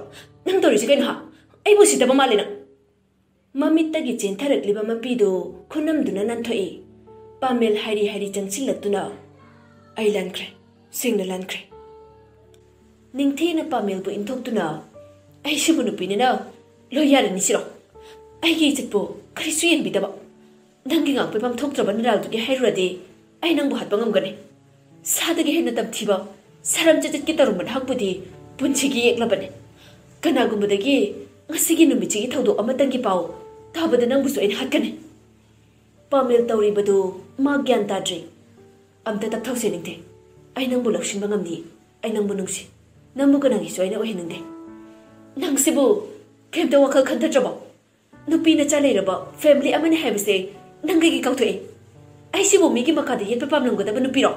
ꯅꯪ ꯇꯧꯔꯤꯁꯤ ꯀꯩꯅꯣ ꯍꯥ? ꯑꯩꯕꯨ ꯁꯤꯗꯕ ꯃꯥꯜꯂꯦ ꯅꯪ?" ꯃꯃꯤꯠꯇꯒꯤ ꯆꯦꯟꯊꯔꯛꯂꯤꯕ ꯃꯄꯤꯗꯨ ꯈꯨꯅꯝꯗꯨꯅ ꯅꯥꯟꯊꯣꯛꯏ꯫ ꯄꯥꯃꯦꯜ ꯍꯥꯏꯔꯤ ꯍꯥꯏꯔꯤ ꯆꯪꯁꯤꯜꯂꯛꯇꯨꯅ, "ꯑꯩ ꯂꯥꯟꯈ꯭ꯔꯦ, ꯁꯦꯡꯅ ꯂꯥꯟꯈ꯭ꯔꯦ꯫" ꯅꯤꯡꯊꯤꯅ ꯄꯥꯃꯦꯜꯕꯨ ꯏꯟꯊꯣꯛꯇꯨꯅ, "ꯑꯩꯁꯤꯕꯨ ꯅꯨꯄꯤꯅꯤꯅ ꯂꯣꯏ ꯌꯥꯔꯅꯤ ꯁꯤꯔꯣ? ꯑꯩꯒꯤ ꯏꯖꯠꯄꯨ ꯀꯔꯤꯁꯨ ꯌꯦꯡꯕꯤꯗꯕ? ꯅꯪꯒꯤ ꯉꯥꯛꯄꯤꯐꯝ ꯊꯣꯛꯇ꯭ꯔꯕ ꯅꯔꯥꯜꯗꯨꯒꯤ ꯍꯥꯏꯔꯨꯔꯗꯤ ꯑꯩ ꯅꯪꯕꯨ ꯍꯥꯠꯄ ꯉꯝꯒꯅꯤ꯫ ꯁꯥꯗꯒꯤ ꯍꯦꯟꯅ ꯇꯝꯊꯤꯕ ꯁꯥꯔꯝ ꯆꯠꯆꯠꯀꯤ ꯇꯧꯔꯝꯕ ꯅꯍꯥꯛꯄꯨꯗꯤ ꯄꯨꯟꯁꯤꯒꯤ ꯌꯦꯛꯂꯕꯅꯤ꯫ ꯀꯅꯥꯒꯨꯝꯕꯗꯒꯤ ꯉꯁꯤꯒꯤ ꯅꯨꯃꯤꯠꯁꯤꯒꯤ ꯊꯧꯗꯣꯛ ꯑꯃꯇꯪꯒꯤ ꯄꯥꯎ ꯇꯥꯕꯗ ꯅꯪꯕꯨꯁꯨ ꯑꯩꯅ ꯍꯥꯠꯀꯅꯤ꯫" ꯄꯥꯃꯦꯜ ꯇꯧꯔꯤꯕꯗꯨ ꯃꯥ ꯒ꯭ꯌꯥꯟ ꯇꯥꯗ꯭ꯔꯤ꯫ "ꯑꯝꯇ ꯇꯞꯊꯧꯁꯦ ꯅꯤꯡꯊꯦ꯫ ꯑꯩ ꯅꯪꯕꯨ ꯂꯧꯁꯤꯟꯕ ꯉꯝꯗꯦ꯫ ꯑꯩ ꯅꯪꯕꯨ ꯅꯨꯡꯁꯤ꯫ ꯅꯪꯕꯨ ꯀꯅꯥꯒꯤꯁꯨ ꯑꯩꯅ ꯑꯣꯏꯍꯟꯅꯤꯡꯗꯦ꯫ ꯅꯪꯁꯤꯕꯨ ꯀꯩꯝꯇ ꯋꯥꯈꯜ ꯈꯟꯊꯗ꯭ꯔꯕꯣ? ꯅꯨꯄꯤ ꯅꯆꯥ ꯂꯩꯔꯕ ꯐꯦꯃꯤꯂꯤ ꯑꯃꯅꯤ ꯍꯥꯏꯕꯁꯦ ꯅꯪ ꯀꯩꯒꯤ ꯀꯥꯎꯊꯣꯛꯏ? ꯑꯩꯁꯤꯕꯨ ꯃꯤꯒꯤ ꯃꯈꯥꯗ ꯌꯦꯠꯄ ꯄꯥꯝꯂꯝꯒꯗꯕ ꯅꯨꯄꯤꯔꯣ?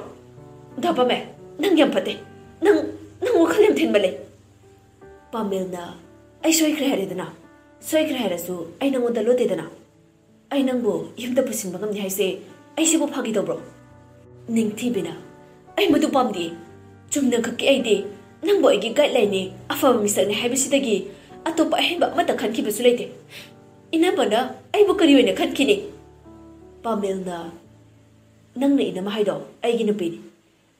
ꯗꯥ ꯄꯥꯃꯦꯜ, ꯅꯪ ꯌꯥꯝ ꯐꯠꯇꯦ꯫ ꯅꯪ, ꯅꯪ ꯋꯥꯈꯜ ꯌꯥꯝ ꯊꯤꯟꯃꯜꯂꯦ꯫" ꯄꯥꯃꯦꯜꯅ, "ꯑꯩ ꯁꯣꯏꯈ꯭ꯔꯦ ꯍꯥꯏꯔꯦꯗꯅ꯫ ꯁꯣꯏꯈ꯭ꯔꯦ ꯍꯥꯏꯔꯁꯨ ꯑꯩ ꯅꯪꯉꯣꯟꯗ ꯂꯣꯠꯇꯦꯗꯅ꯫ ꯑꯩ ꯅꯪꯕꯨ ꯌꯨꯝꯗ ꯄꯨꯁꯤꯟꯕ ꯉꯝꯅꯤ ꯍꯥꯏꯁꯦ ꯑꯩꯁꯤꯕꯨ ꯐꯥꯒꯤ ꯇꯧꯕ꯭ꯔꯣ?" ꯅꯤꯡꯊꯤꯕꯤꯅ, "ꯑꯩ ꯃꯗꯨ ꯄꯥꯝꯗꯦ꯫ ꯆꯨꯝꯅꯈꯛꯀꯤ ꯑꯩꯗꯤ ꯅꯪꯕꯨ ꯑꯩꯒꯤ ꯒꯥꯏꯗꯂꯥꯏꯟꯅꯤ, ꯑꯐꯕ ꯃꯤꯁꯛꯅꯤ ꯍꯥꯏꯕꯁꯤꯗꯒꯤ ꯑꯇꯣꯞꯄ ꯑꯍꯦꯟꯕ ꯑꯃꯠꯇ ꯈꯟꯈꯤꯕꯁꯨ ꯂꯩꯇꯦ꯫ ꯏꯅꯝꯃꯅ ꯑꯩꯕꯨ ꯀꯔꯤ ꯑꯣꯏꯅ ꯈꯟꯈꯤꯅꯤ?" ꯄꯥꯃꯦꯜꯅ, "ꯅꯪꯅ ꯏꯅꯝꯃ ꯍꯥꯏꯗꯣ ꯑꯩꯒꯤ ꯅꯨꯄꯤꯅꯤ꯫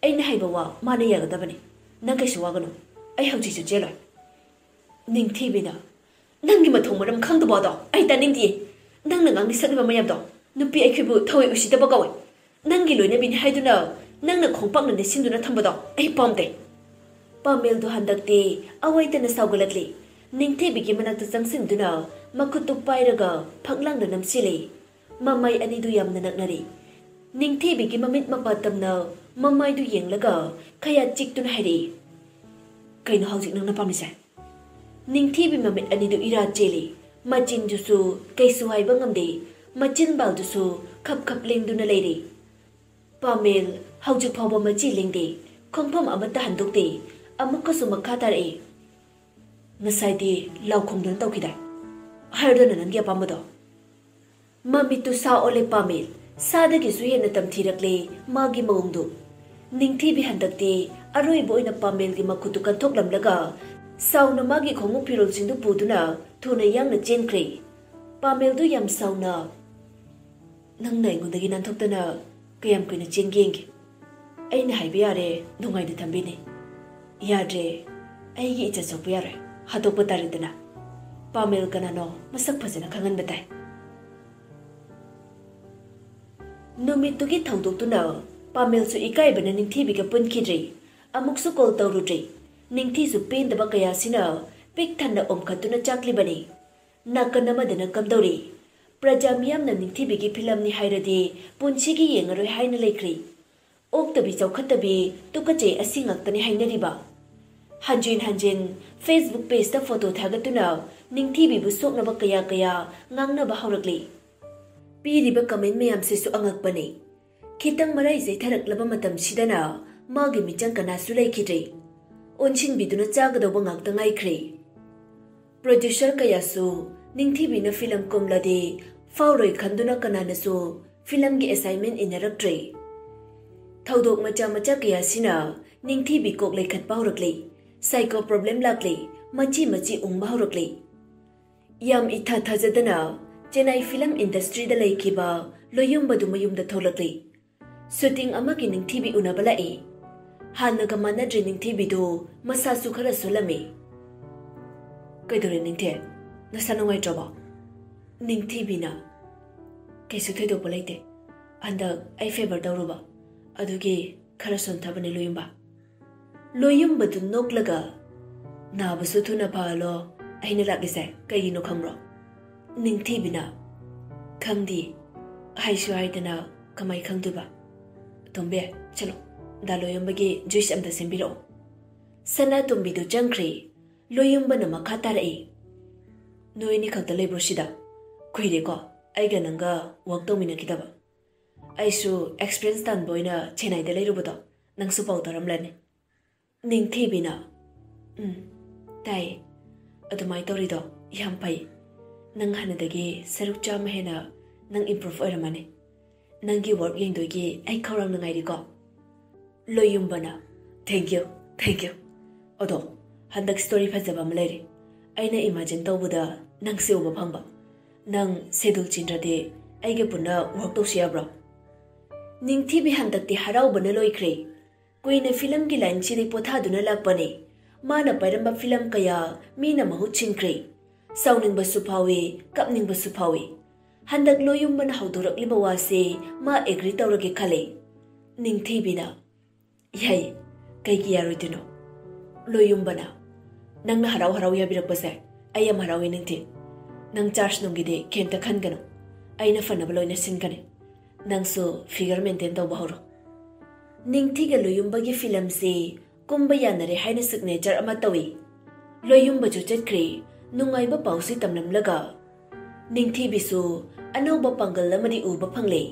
ꯑꯩꯅ ꯍꯥꯏꯕ ꯋꯥ ꯃꯥꯅ ꯌꯥꯒꯗꯕꯅꯤ꯫ ꯅꯪ ꯀꯩꯁꯨ ꯋꯥꯒꯅꯨ꯫ ꯑꯩ ꯍꯧꯖꯤꯛꯁꯨ ꯆꯦꯜꯂꯣꯏ꯫" ꯅꯤꯡꯊꯤꯕꯤꯅ, "ꯅꯪꯒꯤ ꯃꯊꯣꯡ ꯃꯔꯝ ꯈꯪꯗꯕ ꯑꯗꯣ ꯑꯩ ꯇꯥꯅꯤꯡꯗꯤꯌꯦ꯫ ꯅꯪꯅ ꯉꯥꯡꯂꯤ ꯁꯛꯂꯤꯕ ꯃꯌꯥꯝꯗꯣ ꯅꯨꯄꯤ ꯑꯩꯈꯣꯏꯕꯨ ꯊꯑꯣꯏ ꯎꯁꯤꯠꯇꯕ ꯀꯧꯋꯦ꯫ ꯅꯪꯒꯤ ꯂꯣꯏꯅꯕꯤꯅꯤ ꯍꯥꯏꯗꯨꯅ ꯅꯪꯅ ꯈꯣꯡꯄꯥꯛꯅ ꯅꯦꯠꯁꯤꯟꯗꯨꯅ ꯊꯝꯕꯗꯣ ꯑꯩ ꯄꯥꯝꯗꯦ꯫" ꯄꯥꯃꯦꯜꯗꯣ ꯍꯟꯗꯛꯇꯤ ꯑꯋꯥꯏꯇꯅ ꯁꯥꯎꯒꯠꯂꯛꯂꯤ꯫ ꯅꯤꯡꯊꯤꯕꯤꯒꯤ ꯃꯅꯥꯛꯇ ꯆꯪꯁꯤꯟꯗꯨꯅ ꯃꯈꯨꯠꯇꯨ ꯄꯥꯏꯔꯒ ꯐꯛꯂꯥꯡꯗ ꯅꯝꯁꯤꯜꯂꯤ꯫ ꯃꯃꯥꯏ ꯑꯅꯤꯗꯨ ꯌꯥꯝꯅ ꯅꯛꯅꯔꯦ꯫ ꯅꯤꯡꯊꯤꯕꯤꯒꯤ ꯃꯃꯤꯠ ꯃꯄꯥ ꯇꯝꯅ ꯃꯃꯥꯏꯗꯨ ꯌꯦꯡꯂꯒ ꯈꯌꯥ ꯆꯤꯛꯇꯨꯅ ꯍꯥꯏꯔꯛꯏ, "ꯀꯩꯅꯣ ꯍꯧꯖꯤꯛ ꯅꯪꯅ ꯄꯥꯝꯃꯤꯁꯦ?" ꯅꯤꯡꯊꯤꯕꯤ ꯃꯃꯤꯠ ꯑꯅꯤꯗꯨ ꯏꯔꯥ ꯆꯦꯜꯂꯤ꯫ ꯃꯆꯤꯟꯗꯨꯁꯨ ꯀꯩꯁꯨ ꯍꯥꯏꯕ ꯉꯝꯗꯦ꯫ ꯃꯆꯤꯟꯕꯥꯜꯗꯨꯁꯨ ꯈꯞ ꯈꯞ ꯂꯦꯡꯗꯨꯅ ꯂꯩꯔꯤ꯫ ꯄꯥꯃꯦꯜ ꯍꯧꯖꯤꯛ ꯐꯥꯎꯕ ꯃꯆꯤ ꯂꯦꯡꯗꯦ꯫ ꯈꯣꯡꯐꯝ ꯑꯃꯠꯇ ꯍꯟꯗꯣꯛꯇꯦ꯫ ꯑꯃꯨꯛꯀꯁꯨ ꯃꯈꯥ ꯇꯥꯔꯛꯏ, "ꯉꯁꯥꯏꯗꯤ ꯂꯥꯎ ꯈꯣꯡꯗꯨꯅ ꯇꯧꯈꯤꯗꯥꯏ? ꯍꯥꯏꯔꯣꯗꯅ ꯅꯪꯒꯤ ꯑꯄꯥꯝꯕꯗꯣ?" ꯃꯃꯤꯠꯇꯨ ꯁꯥ ꯑꯣꯜꯂꯦ ꯄꯥꯃꯦꯜ꯫ ꯁꯥꯗꯒꯤꯁꯨ ꯍꯦꯟꯅ ꯇꯝꯊꯤꯔꯛꯂꯦ ꯃꯥꯒꯤ ꯃꯑꯣꯡꯗꯨ꯫ ꯅꯤꯡꯊꯤꯕꯤ ꯍꯟꯗꯛꯇꯤ ꯑꯔꯣꯏꯕ ꯑꯣꯏꯅ ꯄꯥꯃꯦꯜꯒꯤ ꯃꯈꯨꯠꯇꯨ ꯀꯟꯊꯣꯛꯂꯝꯂꯒ ꯁꯥꯎꯅ ꯃꯥꯒꯤ ꯈꯣꯡꯎꯞ ꯐꯤꯔꯣꯜꯁꯤꯡꯗꯨ ꯄꯨꯗꯨꯅ ꯊꯨꯅ ꯌꯥꯡꯅ ꯆꯦꯟꯈ꯭ꯔꯦ꯫ ꯄꯥꯃꯦꯜꯗꯨ ꯌꯥꯝ ꯁꯥꯎꯅ, "ꯅꯪꯅ ꯑꯩꯉꯣꯟꯗꯒꯤ ꯅꯥꯟꯊꯣꯛꯇꯅ ꯀꯌꯥꯝ ꯀꯨꯏꯅ ꯆꯦꯟꯒꯦ ꯌꯦꯡꯒꯦ꯫ ꯑꯩꯅ ꯍꯥꯏꯕ ꯌꯥꯔꯦ, ꯅꯨꯡꯉꯥꯏꯅ ꯊꯝꯕꯤꯅꯤ꯫ ꯌꯥꯗ꯭ꯔꯦ, ꯑꯩꯒꯤ ꯏꯖꯠ ꯁꯣꯛꯄ ꯌꯥꯔꯣꯏ, ꯍꯥꯠꯇꯣꯛꯄ ꯇꯥꯔꯦꯗꯅ꯫ ꯄꯥꯃꯦꯜ ꯀꯅꯥꯅꯣ ꯃꯁꯛ ꯐꯖꯅ ꯈꯪꯍꯟꯕ ꯇꯥꯏ"꯫ ꯅꯨꯃꯤꯠꯇꯨꯒꯤ ꯊꯧꯗꯣꯛꯇꯨꯅ ꯄꯥꯃꯦꯜꯁꯨ ꯏꯀꯥꯏꯕꯅ ꯅꯤꯡꯊꯤꯕꯤꯒ ꯄꯨꯟꯈꯤꯗ꯭ꯔꯦ꯫ ꯑꯃꯨꯛꯁꯨ ꯀꯣꯜ ꯇꯧꯔꯨꯗ꯭ꯔꯦ꯫ ꯅꯤꯡꯊꯤꯁꯨ ꯄꯦꯟꯗꯕ ꯀꯌꯥꯁꯤꯅ ꯄꯤꯛ ꯊꯟꯅ ꯑꯣꯝꯈꯠꯇꯨꯅ ꯆꯥꯛꯂꯤꯕꯅꯤ꯫ ꯅꯥꯀꯟ ꯑꯃꯗꯅ ꯀꯝꯗꯧꯔꯤ? ꯄ꯭ꯔꯖꯥ ꯃꯤꯌꯥꯝꯅ ꯅꯤꯡꯊꯤꯕꯤꯒꯤ ꯐꯤꯂꯝꯅꯤ ꯍꯥꯏꯔꯗꯤ ꯄꯨꯟꯁꯤꯒꯤ ꯌꯦꯡꯉꯔꯣꯏ ꯍꯥꯏꯅ ꯂꯩꯈ꯭ꯔꯦ꯫ ꯑꯣꯛꯇꯕꯤ ꯆꯥꯎꯈꯠꯇꯕꯤ ꯇꯨꯀꯠꯆꯩ ꯑꯁꯤ ꯉꯥꯛꯇꯅꯤ ꯍꯥꯏꯅꯔꯤꯕ꯫ ꯍꯟꯖꯤꯟ ꯍꯟꯖꯤꯟ Facebook pageꯇ ꯐꯣꯇꯣ ꯊꯥꯒꯠꯇꯨꯅ ꯅꯤꯡꯊꯤꯕꯤꯕꯨ ꯁꯣꯛꯅꯕ ꯀꯌꯥ ꯀꯌꯥ ꯉꯥꯡꯅꯕ ꯍꯧꯔꯛꯂꯤ꯫ ꯄꯤꯔꯤꯕ comment ꯃꯌꯥꯝꯁꯤꯁꯨ ꯑꯉꯛꯄꯅꯤ꯫ ꯈꯤꯇꯪ ꯃꯔꯥꯏ ꯆꯩꯊꯔꯛꯂꯕ ꯃꯇꯝꯁꯤꯗꯅ ꯃꯥꯒꯤ ꯃꯤꯆꯪ ꯀꯅꯥꯁꯨ ꯂꯩꯈꯤꯗ꯭ꯔꯦ꯫ ꯑꯣꯟꯁꯤꯟꯕꯤꯗꯨꯅ ꯆꯥꯒꯗꯧꯕ ꯉꯥꯛꯇ ꯉꯥꯏꯈ꯭ꯔꯦ꯫ Producer ꯀꯌꯥꯁꯨ ꯅꯤꯡꯊꯤꯕꯤꯅ ꯐꯤꯂꯝ ꯀꯨꯝꯂꯗꯤ ꯐꯥꯎꯔꯣꯏ ꯈꯟꯗꯨꯅ ꯀꯅꯥꯅꯁꯨ ꯐꯤꯂꯝꯒꯤ assignment ꯏꯟꯅꯔꯛꯇ꯭ꯔꯦ꯫ ꯊꯧꯗꯣꯛ ꯃꯆꯥ ꯃꯆꯥ ꯀꯌꯥꯁꯤꯅ ꯅꯤꯡꯊꯤꯕꯤ ꯀꯣꯛ ꯂꯩꯈꯠꯄ ꯍꯧꯔꯛꯂꯤ꯫ Psycho problem ꯂꯥꯛꯂꯤ꯫ ꯃꯆꯤ ꯃꯆꯤ ꯎꯪꯕ ꯍꯧꯔꯛꯂꯤ꯫ ꯌꯥꯝ ꯏꯊꯥ ꯊꯥꯖꯗꯅ ꯆꯦꯟꯅꯥꯏ ꯐꯤꯂꯝ industryꯗ ꯂꯩꯈꯤꯕ ꯂꯣꯌꯨꯝꯕꯗꯨ ꯃꯌꯨꯝꯗ ꯊꯣꯛꯂꯛꯂꯤ꯫ Shooting ꯑꯃꯒꯤ ꯅꯤꯡꯊꯤꯕꯤ ꯎꯅꯕ ꯂꯥꯛꯏ꯫ ꯍꯥꯟꯅꯒ ꯃꯥꯟꯅꯗ꯭ꯔꯦ ꯅꯤꯡꯊꯤꯕꯤꯗꯨ ꯃꯁꯥꯁꯨ ꯈꯔ ꯁꯣꯜꯂꯝꯃꯤ꯫ "ꯀꯩꯗꯧꯔꯦ ꯅꯤꯡꯊꯦ? ꯅꯁꯥ ꯅꯨꯡꯉꯥꯏꯇ꯭ꯔꯕꯣ?" ꯅꯤꯡꯊꯤꯕꯤꯅ, "ꯀꯩꯁꯨ ꯊꯣꯏꯗꯣꯛꯄ ꯂꯩꯇꯦ꯫ ꯍꯟꯗꯛ ꯑꯩ fever ꯇꯧꯔꯨꯕ, ꯑꯗꯨꯒꯤ ꯈꯔ ꯁꯣꯟꯊꯕꯅꯦ ꯂꯣꯌꯨꯝꯕ"꯫ ꯂꯣꯌꯨꯝꯕꯗꯨ ꯅꯣꯛꯂꯒ, "ꯅꯥꯕꯁꯨ ꯊꯨꯅ ꯐꯍꯜꯂꯣ, ꯑꯩꯅ ꯂꯥꯛꯂꯤꯁꯦ ꯀꯩꯒꯤꯅꯣ ꯈꯪꯕ꯭ꯔꯣ?" ꯅꯤꯡꯊꯤꯕꯤꯅ, "ꯈꯪꯗꯦ, ꯍꯥꯏꯁꯨ ꯍꯥꯏꯗꯅ ꯀꯃꯥꯏ ꯈꯪꯗꯣꯏꯕ? ꯇꯣꯝꯕꯤ, ꯆꯠꯂꯣ, ꯗꯥ ꯂꯣꯌꯨꯝꯕꯒꯤ juice ꯑꯝꯇ ꯁꯦꯝꯕꯤꯔꯛꯑꯣ"꯫ ꯁꯅꯥꯇꯣꯝꯕꯤꯗꯨ ꯆꯪꯈ꯭ꯔꯦ꯫ ꯂꯣꯌꯨꯝꯕꯅ ꯃꯈꯥ ꯇꯥꯔꯛꯏ, "ꯅꯣꯏ ꯑꯅꯤ ꯈꯛꯇ ꯂꯩꯕ꯭ꯔꯣ ꯁꯤꯗ? ꯀꯨꯏꯔꯦꯀꯣ ꯑꯩꯒ ꯅꯪꯒ work ꯇꯧꯃꯤꯟꯅꯈꯤꯗꯕ꯫ ꯑꯩꯁꯨ experience ꯇꯥꯟꯕ ꯑꯣꯏꯅ ꯆꯦꯟꯅꯥꯏꯗ ꯂꯩꯔꯨꯕꯗꯣ ꯅꯪꯁꯨ ꯄꯥꯎ ꯇꯥꯔꯝꯂꯅꯤ"꯫ ꯅꯤꯡꯊꯤꯕꯤꯅ, "ꯎꯝ, ꯇꯥꯏ꯫ ꯑꯗꯨꯃꯥꯏꯅ ꯇꯧꯔꯤꯗꯣ ꯌꯥꯝ ꯐꯩ꯫ ꯅꯪ ꯍꯥꯟꯅꯗꯒꯤ ꯁꯔꯨꯛ ꯆꯥꯝꯃ ꯍꯦꯟꯅ ꯅꯪ improve ꯑꯣꯏꯔꯝꯃꯅꯤ꯫ ꯅꯪꯒꯤ work ꯌꯦꯡꯗꯣꯏꯒꯤ ꯑꯩ ꯈꯧꯔꯥꯡꯅ ꯉꯥꯏꯔꯤꯀꯣ꯫ ꯂꯣꯏꯌꯨꯝꯕꯅ, "Thank you, thank you꯫ ꯑꯗꯣ ꯍꯟꯗꯛ story ꯐꯖꯕ ꯑꯃ ꯂꯩꯔꯦ꯫ ꯑꯩꯅ imagine ꯇꯧꯕꯗ ꯅꯪꯁꯦ ꯎꯕ ꯐꯪꯕ꯫ ꯅꯪ schedule ꯆꯤꯟꯗ꯭ꯔꯗꯤ ꯑꯩꯒ ꯄꯨꯟꯅ work ꯇꯧꯁꯤ ꯌꯥꯕ꯭ꯔꯣ?" ꯅꯤꯡꯊꯤꯕꯤ ꯍꯟꯗꯛꯇꯤ ꯍꯔꯥꯎꯕꯅ ꯂꯣꯏꯈ꯭ꯔꯦ꯫ ꯀꯨꯏꯅ ꯐꯤꯂꯝꯒꯤ ꯂꯥꯏꯟꯁꯤꯗꯤ ꯄꯣꯊꯥꯗꯨꯅ ꯂꯥꯛꯄꯅꯤ꯫ ꯃꯥꯅ ꯄꯥꯏꯔꯝꯕ ꯐꯤꯂꯝ ꯀꯌꯥ ꯃꯤꯅ ꯃꯍꯨꯠ ꯁꯤꯟꯈ꯭ꯔꯦ꯫ ꯁꯥꯎꯅꯤꯡꯕꯁꯨ ꯐꯥꯎꯏ, ꯀꯞꯅꯤꯡꯕꯁꯨ ꯐꯥꯎꯏ꯫ ꯍꯟꯗꯛ ꯂꯣꯏꯌꯨꯝꯕꯅ ꯍꯧꯗꯣꯔꯛꯂꯤꯕ ꯋꯥꯁꯦ ꯃꯥ agree ꯇꯧꯔꯒꯦ ꯈꯜꯂꯦ꯫ ꯅꯤꯡꯊꯤꯕꯤꯅ, "ꯌꯥꯏ, ꯀꯩꯒꯤ ꯌꯥꯔꯣꯏꯗꯣꯏꯅꯣ?" ꯂꯣꯏꯌꯨꯝꯕꯅ, "ꯅꯪꯅ ꯍꯔꯥꯎ ꯍꯔꯥꯎ ꯌꯥꯕꯤꯔꯛꯄꯁꯦ ꯑꯩ ꯌꯥꯝ ꯍꯔꯥꯎꯏ ꯅꯤꯡꯊꯤ꯫ ꯅꯪ charge ꯅꯨꯡꯒꯤꯗꯤ ꯀꯩꯝꯇ ꯈꯟꯒꯅꯨ, ꯑꯩꯅ ꯐꯅꯕ ꯂꯣꯏꯅ ꯁꯤꯟꯒꯅꯤ꯫ ꯅꯪꯁꯨ figure maintain ꯇꯧꯕ ꯍꯧꯔꯣ꯫" ꯅꯤꯡꯊꯤꯒ ꯂꯣꯏꯌꯨꯝꯕꯒꯤ ꯐꯤꯂꯝꯁꯤ ꯀꯨꯝꯕ ꯌꯥꯅꯔꯦ ꯍꯥꯏꯅ signature ꯑꯃ ꯇꯧꯏ꯫ ꯂꯣꯏꯌꯨꯝꯕꯁꯨ ꯆꯠꯈ꯭ꯔꯦ꯫ ꯅꯨꯡꯉꯥꯏꯕ ꯄꯥꯎꯁꯤ ꯇꯝꯂꯝꯂꯒ ꯅꯤꯡꯊꯤꯕꯤꯁꯨ ꯑꯅꯧꯕ ꯄꯥꯡꯒꯜ ꯑꯃꯗꯤ ꯎꯕ ꯐꯪꯂꯦ꯫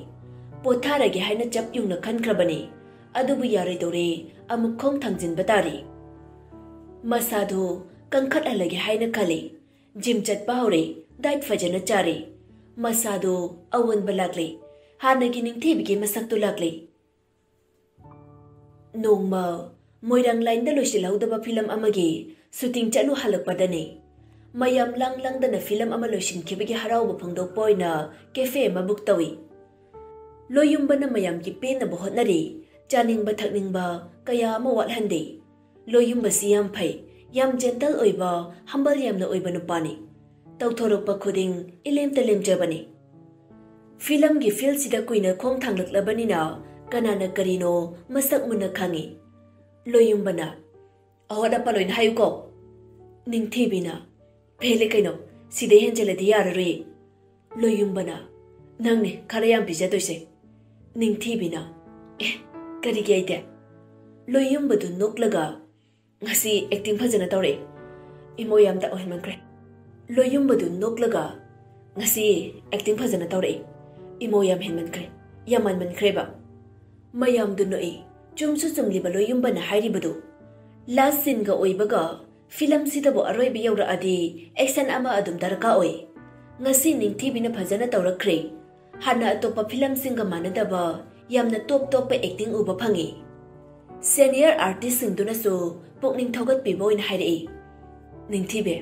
ꯄꯣꯊꯥꯔꯒꯦ ꯍꯥꯏꯅ ꯆꯞ ꯌꯨꯡꯅ ꯈꯟꯈ꯭ꯔꯕꯅꯤ꯫ ꯑꯗꯨꯕꯨ ꯌꯥꯔꯣꯏꯗꯧꯔꯦ, ꯑꯃꯨꯛ ꯈꯣꯡ ꯊꯥꯡꯖꯤꯟꯕ ꯇꯥꯔꯦ꯫ ꯃꯁꯥꯗꯨ ꯀꯟꯈꯠꯍꯜꯂꯒꯦ ꯍꯥꯏꯅ ꯈꯜꯂꯤ꯫ Gym ꯆꯠꯄ ꯍꯧꯔꯦ, diet ꯐꯖꯅ ꯆꯥꯔꯦ꯫ ꯃꯁꯥꯗꯨ ꯑꯑꯣꯟꯕ ꯂꯥꯛꯂꯦ꯫ ꯍꯥꯟꯅꯒꯤ ꯅꯤꯡꯊꯤꯕꯤꯒꯤ ꯃꯁꯛꯇꯨ ꯂꯥꯛꯂꯦ꯫ ꯅꯣꯡꯃ ꯃꯣꯏꯔꯥꯡ ꯂꯥꯏꯟꯗ ꯂꯣꯏꯁꯤꯜꯍꯧꯗꯕ ꯐꯤꯂꯝ ꯑꯃꯒꯤ shooting ꯆꯠꯂꯨ ꯍꯜꯂꯛꯄꯗꯅꯤ꯫ ꯃꯌꯥꯝ ꯂꯥꯡ ꯂꯥꯡꯗꯅ ꯐꯤꯂꯝ ꯑꯃ ꯂꯣꯏꯁꯤꯟꯈꯤꯕꯒꯤ ꯍꯔꯥꯎꯕ ꯐꯣꯡꯗꯣꯛꯄ ꯑꯣꯏꯅ cafe ꯑꯃ book ꯇꯧꯏ꯫ ꯂꯣꯏꯌꯨꯝꯕꯅ ꯃꯌꯥꯝꯒꯤ ꯄꯦꯟꯅꯕ ꯍꯣꯠꯅꯔꯤ꯫ ꯆꯥꯅꯤꯡꯕ ꯊꯛꯅꯤꯡꯕ ꯀꯌꯥ ꯑꯃ ꯋꯥꯠꯍꯟꯗꯦ꯫ ꯂꯣꯏꯌꯨꯝꯕꯁꯤ ꯌꯥꯝ ꯐꯩ, ꯌꯥꯝ gentle ꯑꯣꯏꯕ, humble ꯌꯥꯝꯅ ꯑꯣꯏꯕ ꯅꯨꯄꯥꯅꯤ꯫ ꯇꯧꯊꯣꯔꯛꯄ ꯈꯨꯗꯤꯡ ꯏꯂꯦꯝꯇ ꯂꯦꯝꯖꯕꯅꯤ꯫ ꯐꯤꯂꯝꯒꯤ fieldꯁꯤꯗ ꯀꯨꯏꯅ ꯈꯣꯡ ꯊꯥꯡꯂꯛꯂꯕꯅꯤꯅ ꯀꯅꯥꯅ ꯀꯔꯤꯅꯣ ꯃꯁꯛ ꯃꯨꯟꯅ ꯈꯪꯏ꯫ ꯂꯣꯏꯌꯨꯝꯕꯅ, "ꯑꯍꯣꯠ ꯑꯄ ꯂꯣꯏꯅ ꯍꯥꯏꯌꯨꯀꯣ꯫" ꯅꯤꯡꯊꯤꯕꯤꯅ, "ꯐꯦꯂꯦ ꯀꯩꯅꯣ, ꯁꯤꯗꯩ ꯍꯦꯟꯖꯜꯂꯗꯤ ꯌꯥꯔꯔꯣꯏ꯫" ꯂꯣꯏꯌꯨꯝꯕꯅ, "ꯅꯪꯅꯦ ꯈꯔ ꯌꯥꯝ ꯄꯤꯖꯗꯣꯏꯁꯦ꯫" ꯅꯤꯡꯊꯤꯕꯤꯅ, "ꯑꯦ, ꯀꯔꯤꯒꯤ ꯑꯩꯗꯤ?" ꯂꯣꯏꯌꯨꯝꯕꯗꯨ ꯅꯣꯛꯂꯒ, "ꯉꯁꯤ acting ꯐꯖꯅ ꯇꯧꯔꯛꯏ꯫ ꯏꯃꯣ ꯌꯥꯝ ꯇꯥꯛꯑꯣ ꯍꯦꯟꯃꯟꯈ꯭ꯔꯦ꯫" ꯂꯣꯏꯌꯨꯝꯕꯗꯨ ꯅꯣꯛꯂꯒ, "ꯉꯁꯤ acting ꯐꯖꯅ ꯇꯧꯔꯛꯏ꯫ ꯏꯃꯣ ꯌꯥꯝ ꯍꯦꯟꯃꯟꯈ꯭ꯔꯦ, ꯌꯥꯝꯃꯟꯃꯟꯈ꯭ꯔꯦꯕ꯫" ꯃꯌꯥꯝꯗꯨ ꯅꯣꯛꯏ꯫ ꯆꯨꯝꯁꯨ ꯆꯨꯝꯂꯤꯕ ꯂꯣꯏꯌꯨꯝꯕꯅ ꯍꯥꯏꯔꯤꯕꯗꯨ꯫ Last sceneꯒ ꯑꯣꯏꯕꯒ ꯐꯤꯂꯝꯁꯤꯗꯕꯨ ꯑꯔꯣꯏꯕ ꯌꯧꯔꯛꯑꯗꯤ action ꯑꯃ ꯑꯗꯨꯝ ꯗꯔꯀꯥꯔ ꯑꯣꯏ꯫ ꯉꯁꯤ ꯅꯤꯡꯊꯤꯕꯤꯅ ꯐꯖꯅ ꯇꯧꯔꯛꯈ꯭ꯔꯦ꯫ ꯍꯥꯟꯅ ꯑꯇꯣꯞꯄ ꯐꯤꯂꯝꯁꯤꯡꯒ ꯃꯥꯟꯅꯗꯕ ꯌꯥꯝꯅ ꯇꯣꯞ ꯇꯣꯞꯄ ꯑꯦꯛꯇꯤꯡ ꯎꯕ ꯐꯪꯉꯤ꯫ ꯁꯦꯅꯤꯌꯔ ꯑꯥꯔꯇꯤꯁꯁꯤꯡꯗꯨꯅꯁꯨ ꯄꯨꯛꯅꯤꯡ ꯊꯧꯒꯠꯄꯤꯕ ꯑꯣꯏꯅ ꯍꯥꯏꯔꯛꯏ, "ꯅꯤꯡꯊꯤꯕꯤ,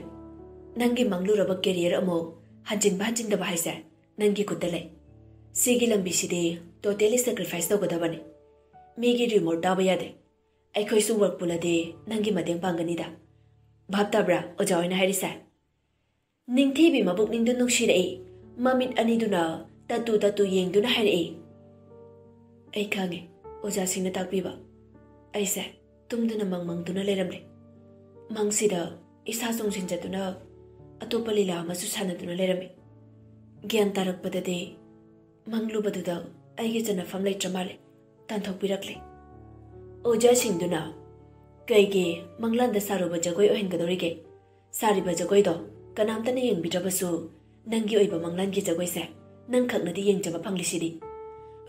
ꯅꯪꯒꯤ ꯃꯥꯡꯂꯨꯔꯕ ꯀꯦꯔꯤꯌꯔ ꯑꯃꯨꯛ ꯍꯟꯖꯤꯟꯕ ꯍꯟꯖꯤꯟꯗꯕ ꯍꯥꯏꯁꯦ ꯅꯪꯒꯤ ꯈꯨꯠꯇ ꯂꯩ꯫ ꯁꯤꯒꯤ ꯂꯝꯕꯤꯁꯤꯗꯤ ꯇꯣꯇꯦꯂꯤ ꯁꯦꯀ꯭ꯔꯤꯐꯥꯏꯁ ꯇꯧꯒꯗꯕꯅꯤ꯫ ꯃꯤꯒꯤ ꯔꯤꯃꯣꯔ ꯇꯥꯕ ꯌꯥꯗꯦ꯫ ꯑꯩꯈꯣꯏꯁꯨ ꯋꯔꯛ ꯄꯨꯜꯂꯗꯤ ꯅꯪꯒꯤ ꯃꯇꯦꯡ ꯄꯥꯡꯒꯅꯤꯗ꯫ ꯚꯥꯞ ꯇꯥꯕ꯭ꯔꯥ ꯑꯣꯖꯥ ꯍꯣꯏꯅ ꯍꯥꯏꯔꯤꯁꯦ?" ꯅꯤꯡꯊꯤꯕꯤ ꯃꯕꯨꯛꯅꯤꯡꯗꯨ ꯅꯨꯡꯁꯤꯔꯛꯏ꯫ ꯃꯃꯤꯠ ꯑꯅꯤꯗꯨꯅ ꯇꯠꯇꯨ ꯇꯠꯇꯨ ꯌꯦꯡꯗꯨꯅ ꯍꯥꯏꯔꯛꯏ, "ꯑꯩ ꯈꯪꯉꯦ, ꯑꯣꯖꯥꯁꯤꯡꯅ ꯇꯥꯛꯄꯤꯕ꯫ ꯑꯩꯁꯦ ꯇꯨꯝꯗꯨꯅ ꯃꯪ ꯃꯪꯗꯨꯅ ꯂꯩꯔꯝꯂꯦ꯫ ꯃꯪꯁꯤꯗ ꯏꯁꯥ ꯆꯣꯡꯁꯤꯟꯖꯗꯨꯅ ꯑꯇꯣꯞꯄ ꯂꯤꯂꯥ ꯑꯃꯁꯨ ꯁꯥꯟꯅꯗꯨꯅ ꯂꯩꯔꯝꯃꯤ꯫ ꯒ꯭ꯌꯥꯟ ꯇꯥꯔꯛꯄꯗꯗꯤ ꯃꯪꯂꯨꯕꯗꯨꯗ ꯑꯩꯒꯤ ꯆꯟꯅꯐꯝ ꯂꯩꯇ꯭ꯔ ꯃꯥꯜꯂꯦ꯫ ꯇꯥꯟꯊꯣꯛꯄꯤꯔꯛꯂꯦ꯫" ꯑꯣꯖꯥꯁꯤꯡꯗꯨꯅ, "ꯀꯩꯒꯤ ꯃꯪꯂꯥꯟꯗ ꯁꯥꯔꯨꯕ ꯖꯒꯣꯏ ꯑꯣꯏꯍꯟꯒꯗꯧꯔꯤꯒꯦ? ꯁꯥꯔꯤꯕ ꯖꯒꯣꯏꯗꯣ ꯀꯅꯥꯝꯇꯅ ꯌꯦꯡꯕꯤꯗ꯭ꯔꯕꯁꯨ ꯅꯪꯒꯤ ꯑꯣꯏꯕ ꯃꯪꯂꯥꯟꯒꯤ ꯖꯒꯣꯏꯁꯦ ꯅꯪꯈꯛꯅꯗꯤ ꯌꯦꯡꯖꯕ ꯐꯪꯂꯤꯁꯤꯗꯤ꯫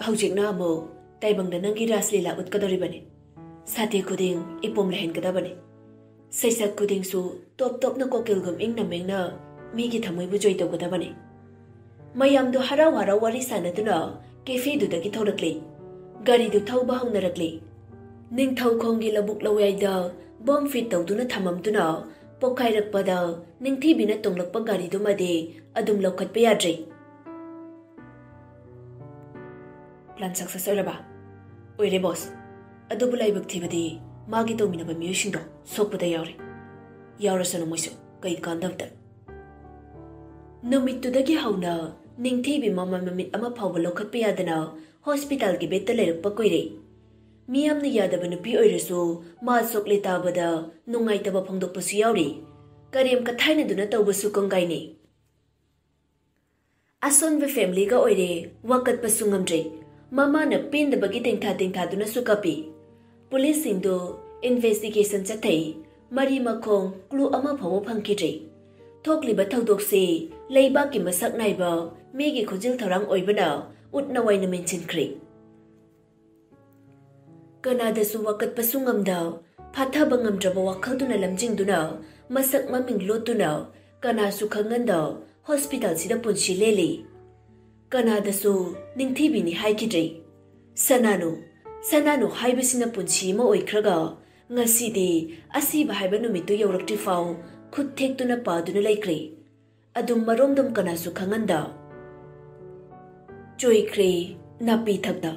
ꯍꯧꯖꯤꯛꯅ ꯑꯃꯨꯛ ꯇꯥꯏꯕꯪꯗ ꯅꯪꯒꯤ ꯔꯥꯁ ꯂꯤꯂꯥ ꯎꯠꯀꯗꯧꯔꯤꯕꯅꯤ꯫ ꯁꯥꯊꯤ ꯈꯨꯗꯤꯡ ꯏꯄꯣꯝ ꯂꯩꯍꯟꯒꯗꯕꯅꯤ꯫ ꯁꯩꯁꯛ ꯈꯨꯗꯤꯡꯁꯨ ꯇꯣꯞ ꯇꯣꯞꯅ ꯀꯣꯀꯤꯜꯒꯨꯝ ꯏꯪꯅ ꯃꯦꯡꯅ ꯃꯤꯒꯤ ꯊꯃꯣꯏꯕꯨ ꯖꯣꯏ ꯇꯧꯒꯗꯕꯅꯤ꯫" ꯃꯌꯥꯝꯗꯨ ꯍꯔꯥꯎ ꯍꯔꯥꯎ ꯋꯥꯔꯤ ꯁꯥꯟꯅꯗꯨꯅ ꯀꯦꯐꯦꯗꯨꯗꯒꯤ ꯊꯣꯛꯂꯛꯂꯤ꯫ ꯒꯥꯔꯤꯗꯨ ꯊꯧꯕ ꯍꯧꯅꯔꯛꯂꯤ꯫ ꯅꯤꯡꯊꯧꯈꯣꯡꯒꯤ ꯂꯧꯕꯨꯛ ꯂꯋꯥꯏꯗ ꯕꯣꯝ ꯐꯤꯠ ꯇꯧꯗꯨꯅ ꯊꯝꯃꯝꯗꯨꯅ ꯄꯣꯛꯈꯥꯏꯔꯛꯄꯗ ꯅꯤꯡꯊꯤꯕꯤꯅ ꯇꯣꯡꯂꯛꯄ ꯒꯥꯔꯤꯗꯨꯃꯗꯤ ꯑꯗꯨꯝ ꯂꯧꯈꯠꯄ ꯌꯥꯗ꯭ꯔꯤ꯫ "ꯄ꯭ꯂꯥꯟ ꯁꯛꯁꯦꯁ ꯑꯣꯏꯔꯕ?" "ꯑꯣꯏꯔꯦ ꯕꯣꯁ꯫ ꯑꯗꯨꯕꯨ ꯂꯥꯏꯕꯛ ꯊꯤꯕꯗꯤ ꯃꯥꯒꯤ ꯇꯧꯃꯤꯟꯅꯕ ꯃꯤꯑꯣꯏꯁꯤꯡꯗꯣ ꯁꯣꯛꯄꯗ ꯌꯥꯎꯔꯤ꯫ ꯌꯥꯎꯔꯁꯅꯨ ꯃꯣꯏꯁꯨ, ꯀꯩ ꯀꯥꯟꯗꯕꯗ꯫" ꯅꯨꯃꯤꯠꯇꯨꯗꯒꯤ ꯍꯧꯅ ꯅꯤꯡꯊꯤꯕꯤ ꯃꯃꯥꯏ ꯃꯃꯤꯠ ꯑꯃ ꯐꯥꯎꯕ ꯂꯧꯈꯠꯄ ꯌꯥꯗꯅ ꯍꯣꯁꯄꯤꯇꯥꯜꯒꯤ ꯕꯦꯗꯇ ꯂꯩꯔꯛꯄ ꯀꯨꯏꯔꯦ꯫ ꯃꯤꯌꯥꯝꯅ ꯌꯥꯗꯕ ꯅꯨꯄꯤ ꯑꯣꯏꯔꯁꯨ ꯃꯥ ꯁꯣꯛꯂꯦ ꯇꯥꯕꯗ ꯅꯨꯡꯉꯥꯏꯇꯕ ꯐꯣꯡꯗꯣꯛꯄꯁꯨ ꯌꯥꯎꯔꯤ꯫ ꯀꯔꯦꯝ ꯀꯊꯥꯏꯅꯗꯨꯅ ꯇꯧꯕꯁꯨ ꯀꯣꯡꯒꯥꯏꯅꯤ꯫ ꯑꯁꯣꯟꯕ ꯐꯦꯃꯤꯂꯤꯒ ꯑꯣꯏꯔꯦ, ꯋꯥꯀꯠꯄꯁꯨ ꯉꯝꯗ꯭ꯔꯦ꯫ ꯃꯃꯥꯅ ꯄꯦꯟꯗꯕꯒꯤ ꯇꯦꯡꯊꯥ ꯇꯦꯡꯊꯥꯗꯨꯅꯁꯨ ꯀꯞꯄꯤ꯫ ꯄꯨꯂꯤꯁꯁꯤꯡꯗꯨ ꯏꯟꯚꯦꯁꯇꯤꯒꯦꯁꯟ ꯆꯠꯊꯩ꯫ ꯃꯔꯤ ꯃꯈꯣꯡ ꯀ꯭ꯂꯨ ꯑꯃ ꯐꯥꯎꯕ ꯐꯪꯈꯤꯗ꯭ꯔꯦ꯫ ꯊꯣꯛꯂꯤꯕ ꯊꯧꯗꯣꯛꯁꯤ ꯂꯩꯕꯥꯛꯀꯤ ꯃꯁꯛ ꯅꯥꯏꯕ ꯃꯤꯒꯤ ꯈꯨꯖꯤꯜ ꯊꯧꯔꯥꯡ ꯑꯣꯏꯕꯅ ꯎꯠ ꯅꯋꯥꯏꯅ ꯃꯦꯟꯁꯤꯟꯈ꯭ꯔꯦ꯫ ꯀꯅꯥꯗꯁꯨ ꯋꯥꯀꯠꯄꯁꯨ ꯉꯝꯗ, ꯐꯥꯊꯕ ꯉꯝꯗ꯭ꯔꯕ ꯋꯥꯈꯜꯗꯨꯅ ꯂꯝꯖꯤꯡꯗꯨꯅ, ꯃꯁꯛ ꯃꯃꯤꯡ ꯂꯣꯠꯇꯨꯅ, ꯀꯅꯥꯁꯨ ꯈꯪꯍꯟꯗ ꯍꯣꯁꯄꯤꯇꯥꯜꯁꯤꯗ ꯄꯨꯟꯁꯤ ꯂꯦꯜꯂꯤ꯫ ꯀꯅꯥꯗꯁꯨ ꯅꯤꯡꯊꯤꯕꯤꯅꯤ ꯍꯥꯏꯈꯤꯗ꯭ꯔꯦ꯫ ꯁꯅꯥꯅꯨ, ꯁꯅꯥꯅꯨ ꯍꯥꯏꯕꯁꯤꯅ ꯄꯨꯟꯁꯤ ꯑꯃ ꯑꯣꯏꯈ꯭ꯔꯒ, ꯉꯁꯤꯗꯤ ꯑꯁꯤꯕ ꯍꯥꯏꯕ ꯅꯨꯃꯤꯠꯇꯨ ꯌꯧꯔꯛꯇ꯭ꯔꯤ ꯐꯥꯎ ꯈꯨꯠ ꯊꯦꯛꯇꯨꯅ ꯄꯥꯗꯨꯅ ꯂꯩꯈ꯭ꯔꯦ꯫ ꯑꯗꯨꯝ ꯃꯔꯣꯝꯗꯣꯝ ꯀꯅꯥꯁꯨ ꯈꯪꯍꯟꯗ꯫ ꯆꯣꯏꯈ꯭ꯔꯦ ꯅꯥꯄꯤ ꯊꯛꯇ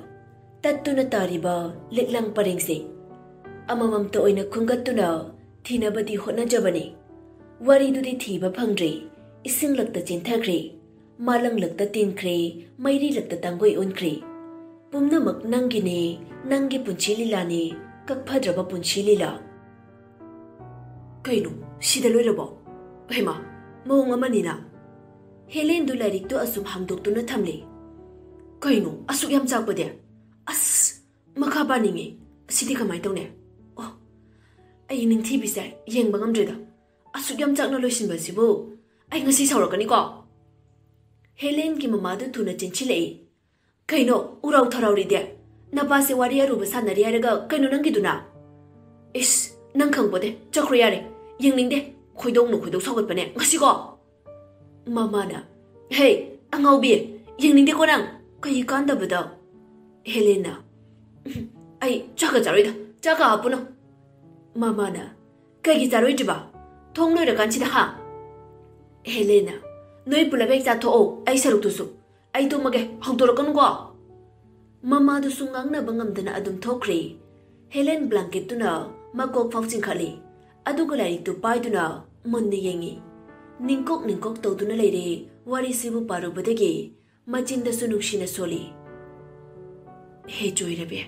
ꯇꯠꯇꯨꯅ ꯇꯥꯔꯤꯕ ꯂꯤꯛꯂꯥꯡ ꯄꯔꯦꯡꯁꯦ꯫ ꯑꯃꯃꯝꯇ ꯑꯣꯏꯅ ꯈꯨꯟꯒꯠꯇꯨꯅ ꯊꯤꯅꯕꯗꯤ ꯍꯣꯠꯅꯖꯕꯅꯤ꯫ ꯋꯥꯔꯤꯗꯨꯗꯤ ꯊꯤꯕ ꯐꯪꯗ꯭ꯔꯦ꯫ ꯏꯁꯤꯡꯂꯛꯇ ꯆꯦꯟꯊꯈ꯭ꯔꯦ꯫ ꯃꯥꯂꯪꯂꯛꯇ ꯇꯤꯟꯈ꯭ꯔꯦ, ꯃꯩꯔꯤꯂꯛꯇ ꯇꯥꯡꯒꯣꯏ ꯑꯣꯟꯈ꯭ꯔꯦ꯫ ꯄꯨꯝꯅꯃꯛ ꯅꯪꯒꯤꯅꯦ, ꯅꯪꯒꯤ ꯄꯨꯟꯁꯤ ꯂꯤꯂꯥꯅꯦ, ꯀꯛꯐꯗ꯭ꯔꯕ ꯄꯨꯟꯁꯤ ꯂꯤꯂꯥ꯫ ꯀꯩꯅꯣ, ꯁꯤꯗ ꯂꯣꯏꯔꯕꯣ? ꯍꯩꯃꯥ, ꯃꯑꯣꯡ ꯑꯃꯅꯤꯅ꯫ ꯍꯦꯂꯦꯟꯗꯨ ꯂꯥꯏꯔꯤꯛꯇꯨ ꯑꯁꯨꯝ ꯍꯥꯡꯗꯣꯛꯇꯨꯅ ꯊꯝꯂꯦ꯫ ꯀꯩꯅꯣ, ꯑꯁꯨꯛ ꯌꯥꯝ ꯆꯥꯛꯄꯗꯤ? ꯑꯁ, ꯃꯈꯥ ꯄꯥꯅꯤꯡꯉꯦ꯫ ꯑꯁꯤꯗꯤ ꯀꯃꯥꯏꯅ ꯇꯧꯅꯤ? ꯑꯣ, ꯑꯩ ꯅꯤꯡꯊꯤꯕꯤꯁꯦ ꯌꯦꯡꯕ ꯉꯝꯗ꯭ꯔꯦꯗ꯫ ꯑꯁꯨꯛ ꯌꯥꯝ ꯆꯥꯛꯅ ꯂꯣꯏꯁꯤꯟꯕꯁꯤꯕꯨ ꯑꯩ ꯉꯁꯤ ꯁꯥꯎꯔꯛꯀꯅꯤꯀꯣ꯫ ꯍꯦꯂꯦꯟꯒꯤ ꯃꯃꯥꯗꯨ ꯊꯨꯅ ꯆꯦꯟꯁꯤꯜꯂꯛꯏ꯫ ꯀꯩꯅꯣ, ꯎꯔꯥꯎ ꯊꯔꯥꯎꯔꯤꯗꯤ? ꯅꯄꯥꯁꯦ ꯋꯥꯔꯤ ꯑꯔꯨꯕ ꯁꯥꯟꯅꯔꯤ ꯍꯥꯏꯔꯒ ꯀꯩꯅꯣ ꯅꯪꯒꯤꯗꯨꯅ? ꯏꯁ, ꯅꯪ ꯈꯪꯄꯣꯠꯇꯦ, ꯆꯠꯈ꯭ꯔꯣ ꯌꯥꯔꯦ, ꯌꯦꯡꯅꯤꯡꯗꯦ꯫ ꯈꯣꯏꯗꯧꯅ ꯈꯣꯏꯗꯧ ꯁꯥꯎꯒꯠꯄꯅꯦ ꯉꯁꯤꯀꯣ꯫ ꯃꯃꯥꯅ, ꯍꯦ, ꯑꯉꯥꯎꯕꯤ, ꯌꯦꯡꯅꯤꯡꯗꯦꯀꯣ ꯅꯪ꯫ ꯀꯩ ꯀꯥꯟꯗꯕꯗ? ꯍꯦꯂꯦꯟꯅ, "ꯎꯝ, ꯑꯩ ꯆꯥꯛꯀ ꯆꯥꯔꯣꯏꯗ, ꯆꯥꯛꯀ ꯍꯥꯞꯄꯨꯅꯨ꯫" ꯃꯃꯥꯅ, "ꯀꯩꯒꯤ ꯆꯥꯔꯣꯏꯗ꯭ꯔꯤꯕ? ꯊꯣꯡ ꯂꯣꯏꯔꯀꯥꯟꯁꯤꯗ ꯍꯥ?" ꯍꯦꯂꯦꯟꯅ, "ꯅꯣꯏ ꯄꯨꯂꯞ ꯍꯦꯛ ꯆꯥꯊꯣꯛꯑꯣ, ꯑꯩ ꯁꯔꯨꯛꯇꯨꯁꯨ꯫ ꯑꯩ ꯇꯨꯝꯃꯒꯦ, ꯍꯧꯗꯣꯔꯛꯀꯅꯨꯀꯣ꯫" ꯃꯃꯥꯗꯨꯁꯨ ꯉꯥꯡꯅꯕ ꯉꯝꯗꯅ ꯑꯗꯨꯝ ꯊꯣꯛꯈ꯭ꯔꯦ꯫ ꯍꯦꯂꯦꯟ ꯕ꯭ꯂꯥꯡꯀꯦꯠꯇꯨꯅ ꯃꯀꯣꯛ ꯐꯥꯎ ꯆꯤꯡꯈꯠꯂꯤ꯫ ꯑꯗꯨꯒ ꯂꯥꯏꯔꯤꯛꯇꯨ ꯄꯥꯏꯗꯨꯅ ꯃꯨꯟꯅ ꯌꯦꯡꯉꯤ꯫ ꯅꯤꯡꯀꯣꯛ ꯅꯤꯡꯀꯣꯛ ꯇꯧꯗꯨꯅ ꯂꯩꯔꯦ꯫ ꯋꯥꯔꯤꯁꯤꯕꯨ ꯄꯥꯔꯨꯕꯗꯒꯤ ꯃꯆꯤꯟꯗꯁꯨ ꯅꯨꯡꯁꯤꯅ ꯁꯣꯜꯂꯤ꯫ "ꯍꯦ ꯆꯣꯏꯔꯕꯤ,